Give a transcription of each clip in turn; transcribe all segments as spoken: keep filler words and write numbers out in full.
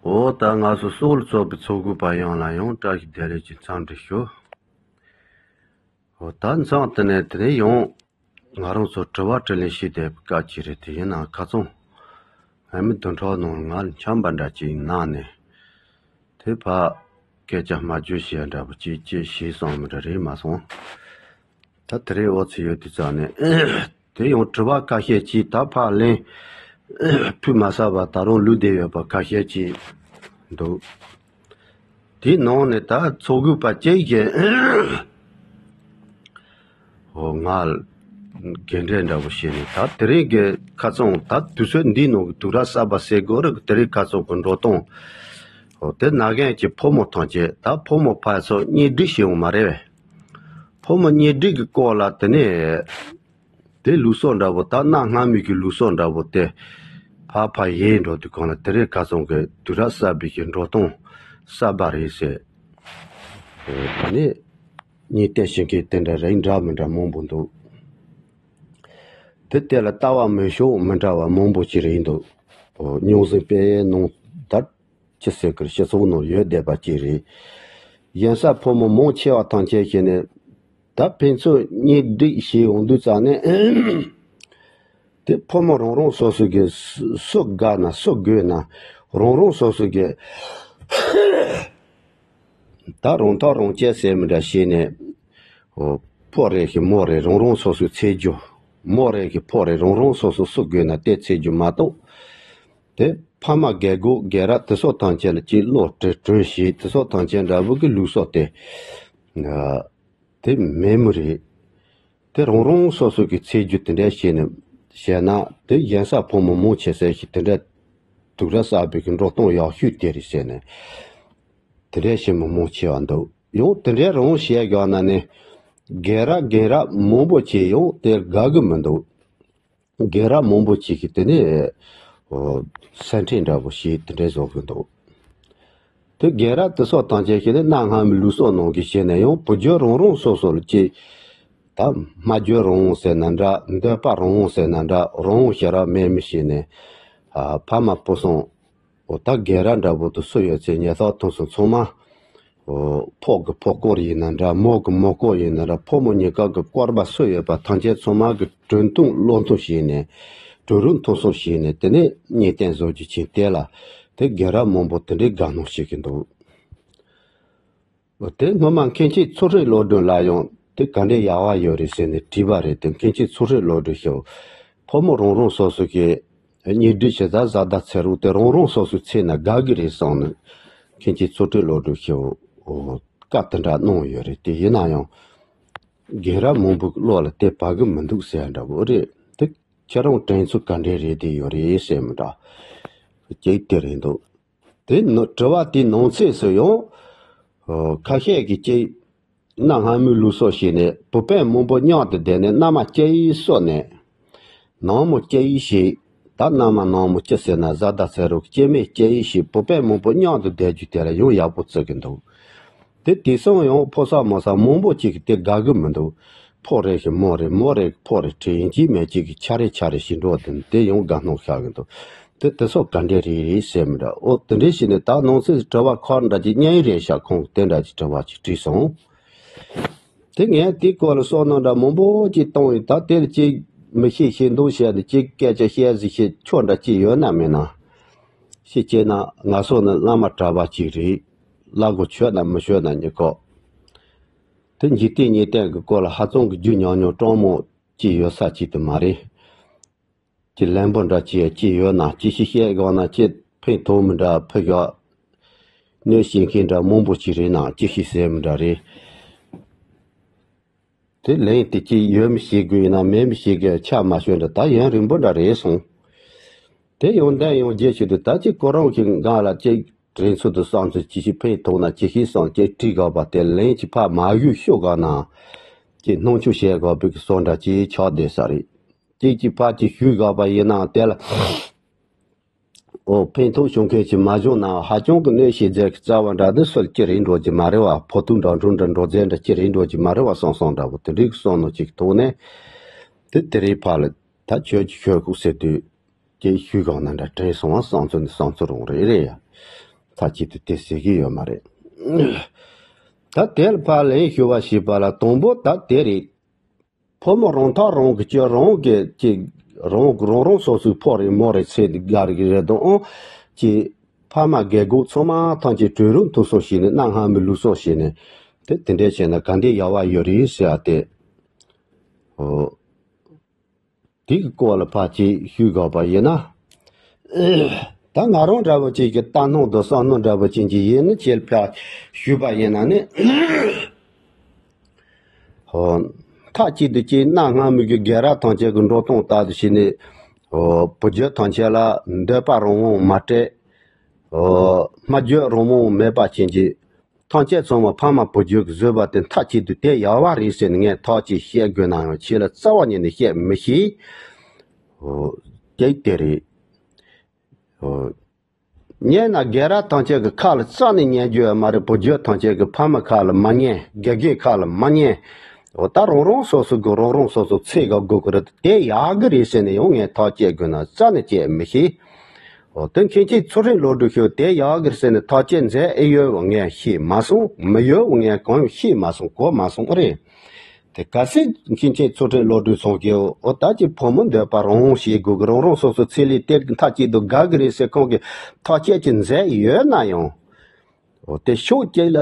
འོ་ད་ང་ཚོ་སོག་ལ་ཚོགས་པའི་ཚོགས་དགོས་པ་ཡོངས་ལ་ཡང་བཀྲ་ཤིས་བདེ་ལེགས་ཀྱི་འཚམས་འདྲི་ཞུ། འོ་ད་མཚམས་དེ་ནས་དེ་ནས་ཡང་ང་རང་ཚོ་དྲི་བ་དྲིས་ལན་བྱེད་བསྡད་པའི་སྐབས་ཅིག་རེད། དེ་ཡིན་ནའང་ཁ་སང་ང་མི་བདུན་ཕྲག་ནང་ང་ལ་འཆམ་པ་འདྲ་ཅིག་གནང་ནས་དེ་ཕར་སྐད་ཆ་སྨྲ་བརྗོད་བྱས་འདྲ་པོ་ཅིག་ཅིག་བྱས་སོང་མི་འདྲ་རེད་མ་སོང་། ད་དེ་རིང་འོ་ཚོད་ཡོད་དུས་ཙང་ནས་དེ་ཡང་དྲི་བ་ཁ་ཤས་ཅིག་ད་ཕར་ལན་ཕུལ་མ་ཚར་བ་ད་རུང་ལུས་བསྡད་ཡོད་པ་ཁ་ཤས་ཅིག་འདུག་དེའི་ནང་ནས་ད་ཚོགས་དགོས་པ་ཅིག་གིས་འོ་ང་རྒན་གྲས་འདྲ་པོ་བྱས་ནས་ད་དེ་རིང་གི་ཁ་སང་ད་དུས་ཚོད་འདིའི་ནང་གི་དུས་རབས་གསར་པ་ཟེར་དགོས་རེད། དེ་རིང་ཁ་སང་གི་འགྲོ་སྟངས་འོ་དེ་ན་རྒན་གྱི་ཕོ་མོ་ཐམས་ཅད་ད་ཕོ་མོ་ཕར་ཚུར་གཉེན་སྒྲིག་བྱེད་ཡོང་མ་རེད་བས། ཕོ་མོ་གཉེན་སྒྲིག་གི་སྐོར་ལ་དེ་ནས་དེ་ལུགས་སྲོལ་འདྲ་པོ་ད་གནའ་སྔ་མོའི་གི་ལུགས་སྲོལ་འདྲ་པོ་དེ་ཕར་ཕར་ཡལ་འགྲོ་དུས་གང་ལ་དེ་རིང་ཁ་སང་གི་དུས་རབས་གསར་པའི་གི་འགྲོ་སྟངས་གསར་པ་རེད་ཟེར། དེ་ནས་གཉེན་སྟོན་བྱེད་མཁན་དེ་འདྲ་རིགས་འདྲ་མི་འདྲ་མང་པོ་འདུག་དེ་དེ་ལ་ལྟ་བ་མི་ཤོག་མི་འདྲ་བ་མང་པོ་ཅིག་རེད་འདུག་རྙོག་ཟིང་དཔེ་ནང་ད་ཅི་ཟེར་གི་རེད། སྤྱི་ཚོགས་ནང་ཡོད་བསྡད་པ་ཅིག་རེད། གཞན་ས་ཕོ་མོ་མང་ཆེ་བ་ཐམས་ཅད་ཀྱིས་ནི་ད་ཕན་ཚུན་གཉེན་སྒྲིག་བྱེད་ཡོང་དུས་ཙང་ནས་དེ་ཕོ་མོ་རང་རང་སོ་སོ་གི་སུ་དགའ་ན་སུ་དགོས་ན་རང་རང་སོ་སོ་གི་ད་རང་ཐག་རང་བཅད་ཟེར་མི་འདྲ་བྱས་ནས་ཨོ་ཕོ་རེ་གི་མོ་རེ་རང་རང་སོ་སོའི་ཚེ་རྒྱུ། མོ་རེ་གི་ཕོ་རེ་རང་རང་སོ་སོ་སུ་དགོས་ན་དེ་ཚེ་རྒྱུ་མ་གཏོགས། དེ་ཕ་མ་རྒན་གོག་རྒན་རབས་དེ་ཚོ་ཐམས་ཅད་ལ་གཅིག་བློ་གྲོས་གྲོས་བྱེད་དེ་ཚོ་ཐམས་ཅད་འདྲ་བོ་གི་ལུགས་སྲོལ་དེ་དེ་མེད་མི་རེད། དེ་རང་རང་སོ་སོ་གི་ཚེ་རྒྱུ་དེ་འདྲ་བྱས་ནས་བྱས་ན་དེ་གཞན་ས་ཕོ་མོ་མང་ཆེ་ས་ཞིག་དེ་འདྲ་དུག་ར་ཟ་བའི་གི་འགྲོ་སྟངས་ཡག་ཤོས་དེ་རེད་ཟེར་ནས་དེ་འདྲ་བྱེད་མི་མང་ཆེ་བ་འདུག་ཡང་དེ་འདྲའི་རང་བཤད་རྒྱག་ན་ནི་རྒན་རབས་རྒན་རབས་མང་པོ་ཆེ་ཡང་དེར་དགའ་གི་མི་འདུག་རྒན་རབས་མང་པོ་ཆེ་གིས་དེ་ནས་སེམས་ཁྲལ་འདྲ་པོ་ཞིག་དེ་འདྲའི་བཟོ་གི་འདུག་དེ་རྒན་རབས་དེ་ཚོ་དང་བཅས་ཤིག་ནི་གནའ་སྔ་མོའི་ལུགས་སྲོལ་ནང་གི་བྱས་ནས་ཡང་བུ་རྒྱུད་རང་རང་སོ་སོ་ལ་ཅིག་ད་སྨྲ་བརྗོད་རང་དབང་ཟེར་ན་འདྲ་འདོད་པ་རང་དབང་ཟེར་ན་འདྲ་རང་དབང་ཞེ་དྲག་མེད་མི་ཞིག་ནས་ཕ་མ་བུ་སྲིང་འོ་ད་རྒན་རབས་འདྲ་པོ་དེ་སུ་ཡོད་ཚེ་ཉེ་ཐག་ཐུན་སོང་ཚང་མ་འོ་ཕོ་གི་ཕོ་སྐོར་ཡིན་ན་འདྲ་མོ་གི་མོ་སྐོར་ཡིན་ན་འདྲ་ཕོ་མོ་གཉིས་ཀ་གི་སྐོར་པ་སུ་ཡོད་པ་ཐམས་ཅད་ཚང་མ་གི་དྲུང་མཐུན་བློ་མཐུན་བྱས་ནས་གྲོས་རུ་མཐུན་སོང་བྱས་ནས་དེ་ནས་གཉེན་སྟོན་བཟོ་རྒྱུ་ཆེན་དེ་ལ་དེ་རྒན་རབས་མང་པོ་དེ་འདྲའི་དགའ་སྣང་བྱེད་ཀྱི་འདུག་དེ་སྔོན་མ་མཁན་ཆེན་ཚུལ་ཁྲིམས་བློ་གྲོས་ལ་ཡང་དེ་ག་འདྲའི་ཡག་པ་ཡོད་རེད་ཟེར་ནས་དྲིས་པ་རེད། དེ་མཁན་ཆེན་ཚུལ་ཁྲིམས་བློ་གྲོས་ཞུ་ཕོ་མོ་རང་རང་སོ་སོ་གི་གཉེན་སྒྲིག་བྱེད་ས་བཟའ་ཟླ་འཚོལ་རོགས་དེ་རང་རང་སོ་སོའི་ཚེ་ན་དགའ་གི་རེད་བསམ་ནས་མཁན་ཆེན་ཚུལ་ཁྲིམས་བློ་གྲོས་ཞུ་བཀའ་དེ་འདྲ་གནང་ཡོད་རེད། དེ་ཡིན་ན་ཡང་རྒན་རབས་མང་པོའི་བློ་ལ་དེ་བབས་གི་མི་འདུག་ཟེར་འདྲ་བོ་རེད། དེ་ཁྱེད་རང་དྲན་ཚུལ་ག་འདྲས་རེད་དེ་ཡོད་རེད་ཟེར་མི་འདྲ་ཅིག་དེ་རེད་འདུག་དེ་ནི་དྲི་བ་དེའི་ནང་ཚན་སུ་ཡང་ཁ་ཤས་ཀྱིས་ཅིག་གནའ་སྔ་མོའི་ལུགས་སྲོལ་བྱས་ནས་བུ་སྤུན་མང་པོ་མཉམ་དུ་བསྡད་ནས་མནའ་མ་སྐྱེ་ཡིས་གསོ་ནས་ནང་མི་སྐྱེ་ཡིས་ཞིག་ད་མནའ་མ་ནང་མི་སྐྱེ་ཟེར་ན་བཟའ་ཟླ་འཚོལ་རོགས་སྐྱེ་དམན་སྐྱེ་ཡིས་ཞིག་བུ་སྤུན་མང་པོ་མཉམ་དུ་བསྡད་རྒྱུ་དེ་ལ་ཡང་ཡག་པོ་བརྩི་གི་འདུག་དེ་དེང་སང་ཡང་ཕོ་གསར་མོ་གསར་མང་པོ་ཅིག་གིས་དེ་དགའ་གི་མི་འདུག་ཕོ་རེ་གི་མོ་རེ་མོ་རེ་གི་ཕོ་རེ་བྲིས་ཡིན་གཅིག་མིན་གཅིག་གི་ཆ་རེ་ཆ་རེ་ཞིག་འགྲོ་དེ་དེ་ཡང་དགའ་སྣང་ཤར་གི་འདུག་དེ་དེ་ཚོ་ག་འདྲས་རེད་རེད་ཟེར་མི་འདྲ། ཨོ་དེ་འདྲས་བྱས་ནས་ད་ནང་ཚན་དྲི་བ་ཁག་འདྲ་ཅིག་གཉན་རེད་ཤག་ཁོང་གིས་དེ་འདྲ་ཅིག་དྲི་བ་ཅིག་དྲིས་སོང་། དེ་ངས་དེའི་སྐོར་ལ་བསམ་མནོ་འདྲ་མང་པོ་ཅིག་བཏང་ཡོད། ད་དེ་ལ་ཅིག་མི་ཤེས་ཤེས་མདོག་བྱས་ནས་ཅིག་སྐད་ཆ་བཤད་ཟིག་བཤད་ཆོག་འདྲ་ཅིག་ཡོད་ན་མེད་ན། ཤེས་ཀྱི་ན་ང་སོགས་ནི་བླ་མ་གྲྭ་པ་ཅིག་རེད། བླ་གོ་ཆོད་ན་མི་ཆོད་ན་གཉིས་ཀ་དེ་འཇིག་རྟེན་གཉིས་སྟེང་གི་སྐོར་ལ་ཧ་ཅང་གི་རྒྱུས་ཉམས་མྱོང་སྤྲང་མོ་ཅིག་ཡོད་ས་ཅིག་ཏུ་མ་རེད། ཀྱི་ལན་པོ་འདྲ་ཅིག་ཅིག་ཡོད་ན་ཅི་ཞིག་བཤད་དགོས་ན་ཅི་ཕན་ཐོགས་མི་འདྲ་ཕུ་ཡོད། གནོད་བྱེད་མཁན་འདྲ་མང་པོ་ཅིག་རེད་ན་ཅི་ཞིག་ཟེར་མི་འདྲ་རེད། དེ་ལན་དེ་ཅི་ཡོད་མི་ཤེས་དགོས་ཡིན་ན་མེད་མི་ཤེས་དགོས་ཆ་མ་ཤོད་འདྲ་ད་ཡུན་རིང་པོ་འདྲ་རེད་སོང་། དེ་ཡང་འདྲ་ཡང་རྗེས་ཤུལ་དུ་ད་ཅི་ཁོ་རང་གི་ངག་ལ་ཅི་དྲན་ཚུལ་དུ་བསམ་ཚུལ་ཅི་ཞིག་ཕན་ཐོགས་ན་ཅི་ཞིག་བསམ་ཅི་དྲིས་དགོས་པ་དེ་ལན་ཅི་ཕར་མ་གཞུས་ཤོད་དགོས་ན་ཅི་སྣང་ཆུང་བྱེད་དགོས་པའི་གི་བསམ་འདྲ་ཅི་ཆགས་བསྡད་ས་རེད། ཅིག་ཅིག་ཕར་ཅིག་ཞུས་དགོས་པ་ཡིན་ནའང་དེ་ལ་ཨོ་ཕན་ཐོགས་བྱུང་མཁན་ཅིག་མ་བྱུང་ན་ཧ་ཅང་གི་གནོད་བྱེད་རྫས་ཀྱི་རྩ་བ་འདྲ་འདི་སུ་ལ་ཅི་རེད་འགྲོ་གི་མ་རེད་བ། ཕོ་ཐུག་འདྲ་འགྲོ་འདྲ་འགྲོ་རྫས་འདྲ་ཅི་རེད་འགྲོ་གི་མ་རེད་བ་བསམ་བསམ་འདྲ་བོ་དེ་འདྲའི་གི་བསམ་མནོ་ཅིག་ཐོག་ནས་དེ་དེ་རེད་ཕར་ལ་ད་ཁྱོད་ཀྱི་ཁྱོད་ཁུག་ཟེར་དུས་ཅིག་ཞུས་གང་ན་འདྲ་དྲན་སོང་བ་བསམ་ཚུལ་ནི་བསམ་ཚུལ་རང་རེད་རེད་ཡ། མཐའ་གཅིག་ཏུ་དེ་ཟེར་གྱི་ཡོད་མ་རེད། ད་དེ་ལ་ཕར་ལན་ཞུ་བ་ཞེས་པ་ལ་དང་པོ་ད་དེ་རེད། ཕོ་མོ་རང་ཐག་རང་གི་སྤྱོད་རང་གི་ཅིག་རང་རང་རང་སོ་སོའི་ཕོ་རེད་མོ་རེད་ཚེ་འདི་དགའ་རིག་རེད་དང་ཨང་ཅིག་ཕ་མ་རྒན་གོག་ཚང་མ་ཐམས་ཅད་གྲོས་རུང་ཐུགས་སོ་བྱས་ནས་གནའ་སྔ་མོའི་ལུགས་སྲོལ་བྱས་ནས་དེ་དེ་འདྲས་བྱས་ན་ག་འདྲས་ཡག་པ་ཡོད་རེད་ཟེར་བ་དེ། ཨོ། དེ་གི་སྐོར་ལ་ཕར་ཅིག་ཞུ་དགོས་པ་ཡིན་ན། ད་ང་རང་འདྲ་བོ་ཅིག་གི་ལྟ་སྣང་དང་བསམ་སྣང་འདྲ་བོ་ཅན་གྱི་ཡིན་ན་ཁྱེད་ཕར་ཞུས་པ་ཡིན་ན་ནི། ཧོ། མཐའ་གཅིག་ཏུ་ཅིག་གནའ་སྔ་མོའི་གི་རྒན་རབས་ཐམས་ཅད་ཀྱི་འགྲོ་སྟངས་ལྟར་དུ་བྱས་ནས། ཧོ། བུ་རྒྱུད་ཐམས་ཅད་ལ་འདོད་པ་རང་དབང་མ་སྤྲད། ཧོ། སྨྲ་བརྗོད་རང་དབང་མེད་པ་ཅན་གྱི། ཐམས་ཅད་ཚང་མ་ཕ་མ་བུ་རྒྱུད་ཀྱིས་བཟོས་པ་དེ་མཐའ་གཅིག་ཏུ་དེ་ཡག་པ་རེད་ཟེར་ནས་ངས་ཐག་ཅིག་བཤད་དགོས་ན་ཡང་ཁྱེད་ལ་རྩ་བ་ཉིད་ནས་བཤད་མི་ཤེས། ཨོ། དེ་དེ་རེད། ཨོ། ཉན་ན་རྒན་རབས་ཐམས་ཅད་ཀྱི་ཁ་ལ་རྩ་ནས་ཉན་རྒྱུ་ཡོད་མ་རེད། བུ་རྒྱུད་ཐམས་ཅད་ཀྱི་ཕ་མ་ཁ་ལ་མ་ཉན། དགེ་རྒན་ཁ་ལ་མ་ཉན། ཨོ་ད་རང་རང་སོ་སོ་གི་རང་རང་སོ་སོ་ཚེ་ག་དགོས་ཀྱི་རེད། དེ་ཡག་གི་རེད་ཟེར་ནས་ཡང་ངས་ཐག་བཅད་དགོས་ན་རྩ་ནས་བཅད་མི་ཤེས། འོ་དེ་མཁན་ཆེན་ཚུལ་ཁྲིམས་བློ་གྲོས་ཤོད་དེ་ཡག་གི་ཟེར་ནས་ཐག་བཅད་མཛད་ཨེ་ཡོད་ངས་ཤེས་མ་སོང་། མི་ཡོད་ངས་གང་ཡང་ཤེས་མ་སོང་གོ་མ་སོང་ཨེ་རེད། དེ་གལ་སྲིད་མཁན་ཆེན་ཚུལ་ཁྲིམས་བློ་གྲོས་ཚང་གིས་འོ་ད་ཀྱི་ཕོ་མོ་འདོད་པ་རང་དབང་བྱེད་དགོས་གི་རང་རང་སོ་སོ་ཚེ་ལས་གཏེར་གི་མཐའ་གཅིག་ཏུ་དགའ་གི་རེད་ཟེར་ཁོང་གིས་ཐག་བཅད་ཀྱི་མཛད་ཡོད་ན་ཡང་། འོ་དེ་ཕྱོགས་གཅིག་ལ་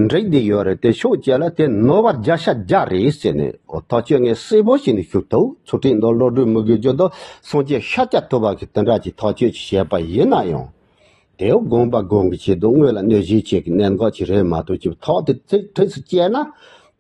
འགྲིག་བསྡད་ཡོད་རེད། དེ་ཕྱོགས་གཅིག་ལ་དེ་ནོར་བ་བརྒྱ་ཆ་བརྒྱ་རེད་ཟེར་ནས་འོ་ཐག་གཅོད་ངས་གསལ་པོ་བྱས་ནས་ཞུ་ཐུབ། ཚུལ་ཁྲིམས་དང་བློ་གྲོས་མི་དགོས་རྒྱུ་དང་སངས་རྒྱས་ཤཱཀྱ་ཐུབ་པ་གིས་དེ་འདྲ་གྱི་ཐག་གཅོད་ཅིག་བྱས་པ་ཡིན་ན་ཡང་། དེའོ་དགོངས་པ་དགོངས་ཀྱི་ཆེད་དུ་དངོས་ལ་གནོད་བྱེད་ཅིག་གི་གནད་འགག་ཅིག་རེད་མ་གཏོགས་ཅིག་ཐག་དེ་ཚིག་ཁྲིགས་སུ་བཅད་ན་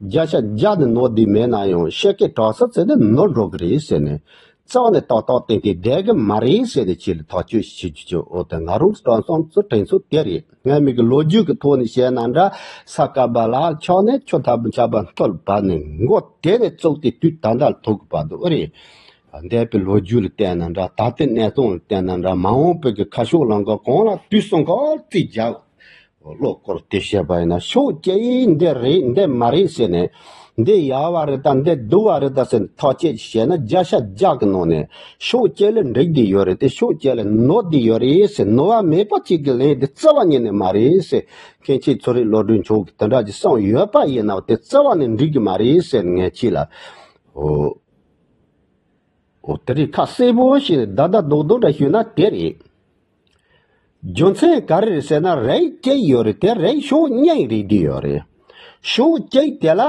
བརྒྱ་ཆ་བརྒྱ་ནི་ནོར་བསྡད་མེད་ན་ཡང་ཤེས་ཀྱི་གྲགས་ས་ཚེ་ནི་ནོར་འགྲོ་གི་རེད་ཟེར་ནས། རྩ་བ་ནས་ཏག་ཏག་ཏན་ཏན་བསྡད་གི་མ་རེད་ཟེར་ཏེ་ཁྱེད་ལ་ཐག་གཅོད་ཞིག་བྱེད་རྒྱུ་བྱོས། འོ་དེ་ང་རང་གི་དྲང་སྲོང་ཚོ་དྲན་ཚུལ་དེ་རེད། སྔ་མའི་གི་ལོ་རྒྱུས་ཀྱི་ཐོག་ནས་བཤད་ན་འདྲ། ས་ག་པ་ལ་ཆགས་ནས་ཆུ་ཐབ་ཆགས་པ་འཐོལ་བ་ནས་མགོ་དེ་ནས་བཙུགས་ཏེ་དུས་ད་ལྟ་ལ་ཐུག་གི་བར་དུ་ཨེ་རེད། འདས་པའི་ལོ་རྒྱུས་ལ་བལྟས་ན་འདྲ། ད་ལྟའི་གནས་སྟངས་ལ་བལྟས་ན་འདྲ། མ་འོངས་པའི་གི་ཁ་ཕྱོགས་ལ་འགའ་གང་ལ་དུས་སུ་འགའ་རྩིས་རྒྱག་བློ་སྐོར་དེ་བཤད་པ་ཡིན་ན་ཕྱོགས་གཅིག་འདི་རེད་འདི་མ་རེད་ཟེར་ནས། འདི་ཡག་པ་རེད་ད་འདི་སྡུག་པ་རེད་ད་ཟེར་ནས་ཐག་བཅད་བྱས་ན་བརྒྱ་ཆ་བརྒྱ་གི་ནང་ནས་ཕྱོགས་གཅིག་ལ་འགྲིག་བསྡད་ཡོད་རེད་དེ་ཕྱོགས་གཅིག་ལ་ནོར་བསྡད་ཡོད་རེད་ཟེར། ནོར་བ་མེད་པ་གཅིག་གི་ལན་འདི་རྩ་བ་ཉིད་ནས་མ་རེད་ཟེར། མཁན་ཆེན་ཚུལ་ཁྲིམས་བློ་གྲོས་མཆོག་གིས་དེ་འདྲ་ཅིག་གསུངས་ཡོད་པ་ཡིན་ན་དེ་རྩ་བ་ནས་འགྲིག་གི་མ་རེད་ཟེར་ངས་ཁྱེད་ལ། འོ། འོ་དེ་རིང་ཁ་གསལ་པོ་ཞིག་བརྡ་བརྡ་རྡོག་རྡོག་འདྲ་ཞུས་ན་དེ་རེད། རྒྱུ་མཚན་ག་རེ་རེད་ཟེར་ན་རིགས་གཅིག་ཡོད་རེད་དེ་རིགས་ཕྱོགས་གཉིས་རེད་དེ་ཡོད་རེད། ཕྱོགས་གཅིག་དེ་ལ་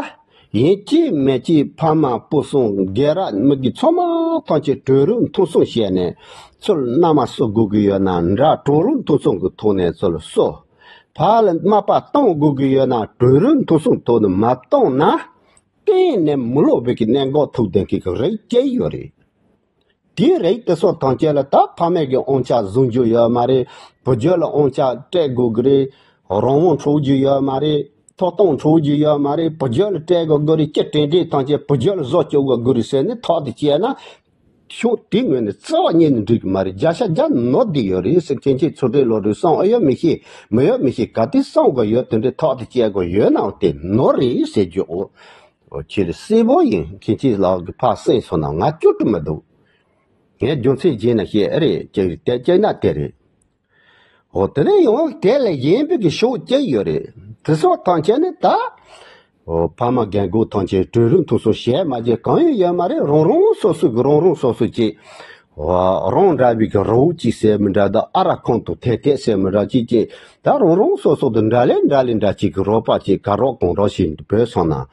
ཡིན་གཅིག་མིན་གཅིག་ཕ་མ་སྤུ་གསུམ་རྒན་རབས་མི་གི་ཚང་མ་ཐམས་ཅད་གྲོས་རུང་ཐུགས་གསུང་བྱས་ནས་ཚུར་མནའ་མ་གསོ་དགོས་ཀྱི་ཡོད་ན་འདྲ་གྲོས་རུང་ཐུགས་གསུང་གི་ཐོག་ནས་ཚུར་གསོ། ཕར་ལ་མ་པ་གཏོང་དགོས་ཀྱི་ཡོད་ན་གྲོས་རུང་ཐུགས་གསུང་ཐོག་ནས་མ་གཏོང་ན། གཏན་ནས་མི་སློབ་པའི་གི་གནད་འགག་ཐུག་ལྡན་གྱི་རིགས་གཅིག་ཡོད་རེད། དེའི་རིགས་དེ་ཚོ་ཐམས་ཅད་ལ་ད་ཕ་མས་ཀྱི་དབང་ཆ་བཟུང་རྒྱུ་ཡོད་མ་རེད། བུ་རྒྱུད་ལ་དབང་ཆ་སྤྲད་དགོས་ཀྱི་རེད། རང་དབང་འཕྲོག་རྒྱུ་ཡོད་མ་རེད། ཐོབ་ཐང་འཕྲོག་རྒྱུ་ཡོད་མ་རེད། བུ་རྒྱུད་ལ་སྤྲད་དགོས་ཀྱི་རེད། སྤྱི་དྲིལ་འདྲེས་ཐམས་ཅད་བུ་རྒྱུད་ལ་བཟོ་བཅུག་དགོས་ཀྱི་རེད་ཟེར་ནས་ཐག་དེ་བཅད་ན། ཕྱོགས་དེའི་ངོས་ནས་རྩ་བ་ཉིད་ནས་འགྲིག་གི་མ་རེད། བརྒྱ་ཆ་བརྒྱ་ནོར་བསྡད་ཡོད་རེད་ཟེར། མཁན་ཆེན་ཚུལ་ཁྲིམས་བློ་གྲོས་གསུངས་ཨེ་ཡོད་མི་ཤེས་མི་ཡོད་མི་ཤེས་ག་དུས་གསུང་དགོས་ཡོད་དེ་འདྲའི་ཐག་དེ་བཅད་དགོས་ཡོད་ནའང་དེ་ནོར་རེད་ཟེར་རྒྱུ་འོ། འོ་ཁྱེད་ལ་གསལ་པོ་ཡིན། མཁན་ཆེན་ལགས་ཀྱི་ཕར་གསན་སོང་ན་ང་སྐྱོ་དྲི་མི་འདུག་ངས་རྒྱུ་མཚན་བརྗེས་ན་བཤད་ཨེ་རེད་ཅེས་དེ་བཅད་ན་དེ་རེད། འོ་དེ་ནས་ཡང་དེ་ལས་གཞན་པའི་གི་ཕྱོགས་གཅིག་ཡོད་རེད། དེ་ཚོ་ཐམས་ཅད་ནི་ད། འོ་ཕ་མ་རྒན་གོག་ཐམས་ཅད་གྲོས་རུང་ཐུགས་གསུང་བྱས་མ་བྱས་གང་ཡང་ཡོད་མ་རེད། རང་རང་སོ་སོ་གི་རང་རང་སོ་སོ་གཅིག་འོ་རང་འདྲ་བའི་གི་རི་བོ་གཅིག་ཟེར་མི་འདྲ་ད་ཨ་ར་ཁོང་དུ་ཐད་ཐད་ཟེར་མི་འདྲ་གཅིག་གཅིག་ད་རང་རང་སོ་སོ་དུ་འདྲ་ལས་འདྲ་ལས་འདྲ་གཅིག་གི་རོགས་པ་གཅིག་ག་རོགས་གང་རོགས་ཞིག་བོས་སོང་ན།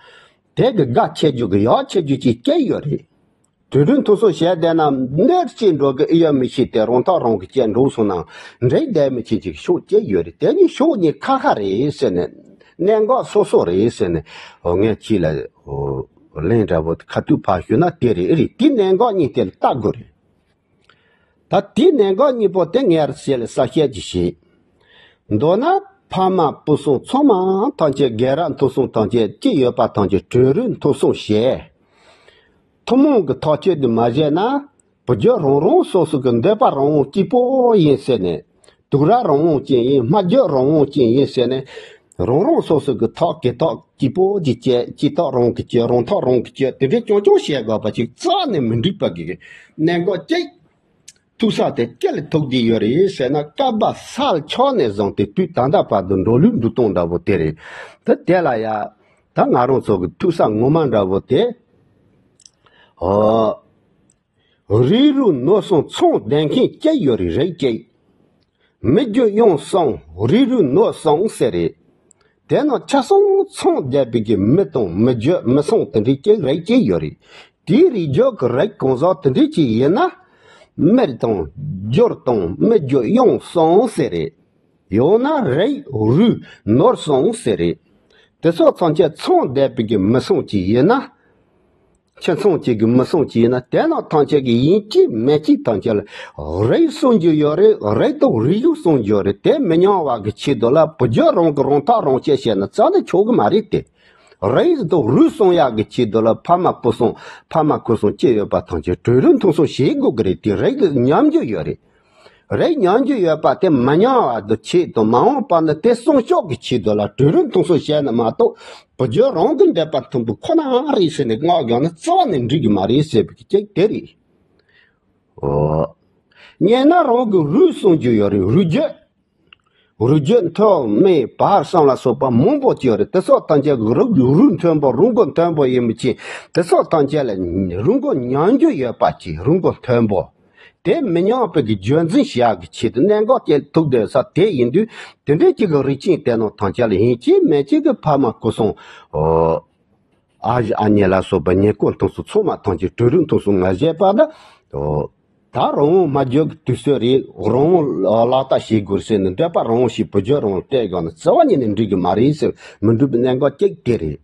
དེ་གི་དགའ་ཆེ་རྒྱུ་གི་ཡག་ཆེ་རྒྱུ་གཅིག་སྐྱེ་ཡོད་རེད། གྲོས་རུང་ཐུགས་གསུང་བྱས་བསྡད་ན་གནོད་ཅིག་འགྲོ་གི་ཨེ་ཡོད་མི་ཤེས་ཏེ་རང་ཐག་རང་གི་བཅད་འགྲོ་སོང་ན་འགྲིག་བསྡད་མི་ཆེན་ཅིག་ཕྱོགས་གཅིག་ཡོད་རེད། དེ་གཉིས་ཕྱོགས་གཉིས་ཁ་ཁ་རེད་ཟེར་ནས་གནད་འགག་སོ་སོ་རེད་ཟེར་ནས་འོ་ངས་ཁྱེད་ལ་འོ་གླེང་འདྲ་པོ་ཁ་ཐུག་ཕར་ཞུས་ན་དེ་རེད་ཨེ་རེད། དེ་གནད་འགག་གཉིས་དེ་ལ་ལྟ་དགོས་རེད། ད་དེ་གནད་འགག་གཉིས་པོ་དེ་ངས་ར་ཞེས་ལ་གསལ་བཤད་ཅིག་བྱེད། མདོར་ན་ཕ་མ་སྤུན་གསུམ་ཚང་མ་ཐམས་ཅད་རྒན་རབས་ཐུགས་གསུང་ཐམས་ཅད་ཅི་ཡོད་པ་ཐམས་ཅད་གྲོས་རུང་ཐུགས་གསུང་བྱས། ཐུན་མོང་གི་ཐག་གཅོད་དུ་མ་བྱས་ན་བུ་རྒྱུད་རང་རང་སོ་སོ་གི་འདོད་པ་རང་དབང་གཅིག་པོ་ཡིན་ཟེར་ནས་དུག་ར་རང་དབང་ཅན་ཡིན་སྨྲ་བརྗོད་རང་དབང་ཅན་ཡིན་ཟེར་ནས་རང་རང་སོ་སོ་གི་ཐག་གི་ཐག་གཅིག་པོ་གཅིག་བཅད་གཅིག་ཐག་རང་གི་གཅོད་རང་ཐག་རང་གི་གཅོད་དེ་འདྲའི་རྐྱང་རྐྱང་བྱེད་དགོས་པ་ཅིག་རྩ་ནས་མི་འགྲིག་པ་གི་གནད་འགག་ཅིག་ཐུག་ས་དེ་སྐད་ལ་ཐུག་བསྡད་ཡོད་རེད་ཟེར་ན། སྐབས་ས་ཆ་ནས་བཟུང་སྟེ་དུས་ད་ལྟ་བར་དུ་འགྲོ་ལུགས་འགྲོ་སྟངས་འདྲ་བོ་དེ་རེད། ད་དེ་ལ་ཡ་ད་ང་རང་ཚོ་གི་ཐུག་ས་ངོ་མ་འདྲ་བོ་དེ། ཨོ། རིགས་རུས་ནོར་གསུམ་ཚང་ལྡན་མཁན་གཅིག་ཡོད་རེད། རིགས་གཅིག་མི་རྒྱུད་གཡུང་གསུམ་རིགས་རུས་ནོར་གསུམ་ཟེར་རེད། དེ་ནང་ཆ་གསུམ་ཚང་བསྡད་པའི་གི་མི་དང་མི་རྒྱུད་མི་གསུམ་དེ་འདྲའི་གཅིག་རིགས་གཅིག་ཡོད་རེད། དེའི་རིགས་རྒྱུད་ཀྱི་རིགས་གང་ཟག་དེ་འདྲའི་གཅིག་ཡིན་ན། མི་དང་རྒྱུད་དང་མི་རྒྱུད་གཡུང་གསུམ་ཟེར་རེད། ཡང་ན་རིགས་རུས་ནོར་གསུམ་ཟེར་རེད། དེ་ཚོ་ཐམས་ཅད་ཚང་བསྡད་པའི་གི་མི་གསུམ་གཅིག་ཡིན་ན། ཁྱིམ་ཚང་གཅིག་གི་མི་གསུམ་གཅིག་ཡིན་ན། དེ་རྣམས་ཐམས་ཅད་ཀྱི་ཡིན་གཅིག་མིན་གཅིག་ཐམས་ཅད་ལ་རིགས་གསུམ་གྱི་ཡོད་རེད། རིགས་དང་རིགས་རུས་གསུམ་གྱི་ཡོད་རེད། དེ་མི་ཉམས་པ་གི་ཆེད་དུ་ལ་བུ་རྒྱུད་རང་གི་རང་ཐག་རང་བཅད་བྱས་ན་རྩ་ནས་ཆོག་གི་མ་རེད་དེ། རིགས་དང་རུས་གསུམ་ཡག་གི་ཆེད་དུ་ལ་ཕ་མ་བུ་གསུམ་ཕ་མ་ཁུ་གསུམ་གཅིག་ཡོད་པ་ཐམས་ཅད་གྲོས་རིམ་མཐུན་སྲུང་བྱེད་དགོས་ཀྱི་རེད་དེ། རིགས་དེ་ཉམས་རྒྱུ་ཡོད་རེད། རིགས་ཉམས་རྒྱུ་ཡོད་པ་དེ་མི་ཉམས་པ་དེ་ཆེད་དུ་མ་འོངས་པ་ནི་དེ་སྲུང་སྐྱོབ་ཀྱི་ཆེད་དུ་ལ་གྲོས་རིམ་མཐུན་སྲུང་བྱས་ན་མ་གཏོགས། བུ་རྒྱུད་རང་གི་འདོད་པ་མཐུན་པོ་ཁོ་ན་རེད་ཟེར་ནས་མངགས་བཞག་ན་རྩ་བ་ནས་འགྲིག་གི་མ་རེད་ཟེར་བའི་གཅིག་དེ་རེད། ཨོ། གཉིས་ན་རང་གི་རུས་གསུམ་གྱི་ཡོད་རེད། རུས་རྒྱུད། རུས་རྒྱུད་མཐོ་དམན་བར་གསུམ་ལ་སོགས་པ་མང་པོ་ཅིག་ཡོད་རེད། དེ་སོགས་ཐམས་ཅད་རུས་རུས་མཐོན་པོ་རུས་མགོ་མཐོན་པོ་ཡིན་པའི་ཕྱིར། དེ་སོགས་ཐམས་ཅད་ལ་རུས་མགོ་ཉམས་རྒྱུ་ཡོད་པ་ཅིག་རུས་མགོ་མཐོན་པོ། དེ་མི་ཉམས་པའི་གི་རྒྱུན་འཛིན་བྱ་ཡག་གི་ཆེད་དུ་གནད་འགག་ཅིག་ཐུག་བསྡད་ས་དེ་ཡིན་དུས། དེ་འདྲའི་ཅིག་གི་རིགས་ཅན་དེ་རྣམས་ཐམས་ཅད་ལ་ཡིན་གཅིག་མིན་གཅིག་གི་ཕ་མ་སྐུ་སྲུང་། ཨོ། ཨ་ཞེ་ཨ་མྱེས་ལ་སོགས་པ་ཉེ་འཁོར་མཐུན་སྲུང་ཚང་མ་ཐམས་ཅད་གྲོས་རིམ་མཐུན་སྲུང་མ་བྱས་པ་ན། ཨོ། ད་རང་དབང་མ་བརྒྱུད་ཀྱི་དུས་ཚོད་རེད། རང་དབང་ལག་བསྟར་བྱེད་དགོས་ཟེར་ནས་འདོད་པ་རང་དབང་ཞིག་བུ་རྒྱུད་རང་དབང་སྤྲད་དགོས་ན་རྩ་བ་ཉིད་ནས་འགྲིག་གི་མ་རེད་ཟེར། མི་འགྲིག་པའི་གནད་འགག་གཅིག་དེ་རེད།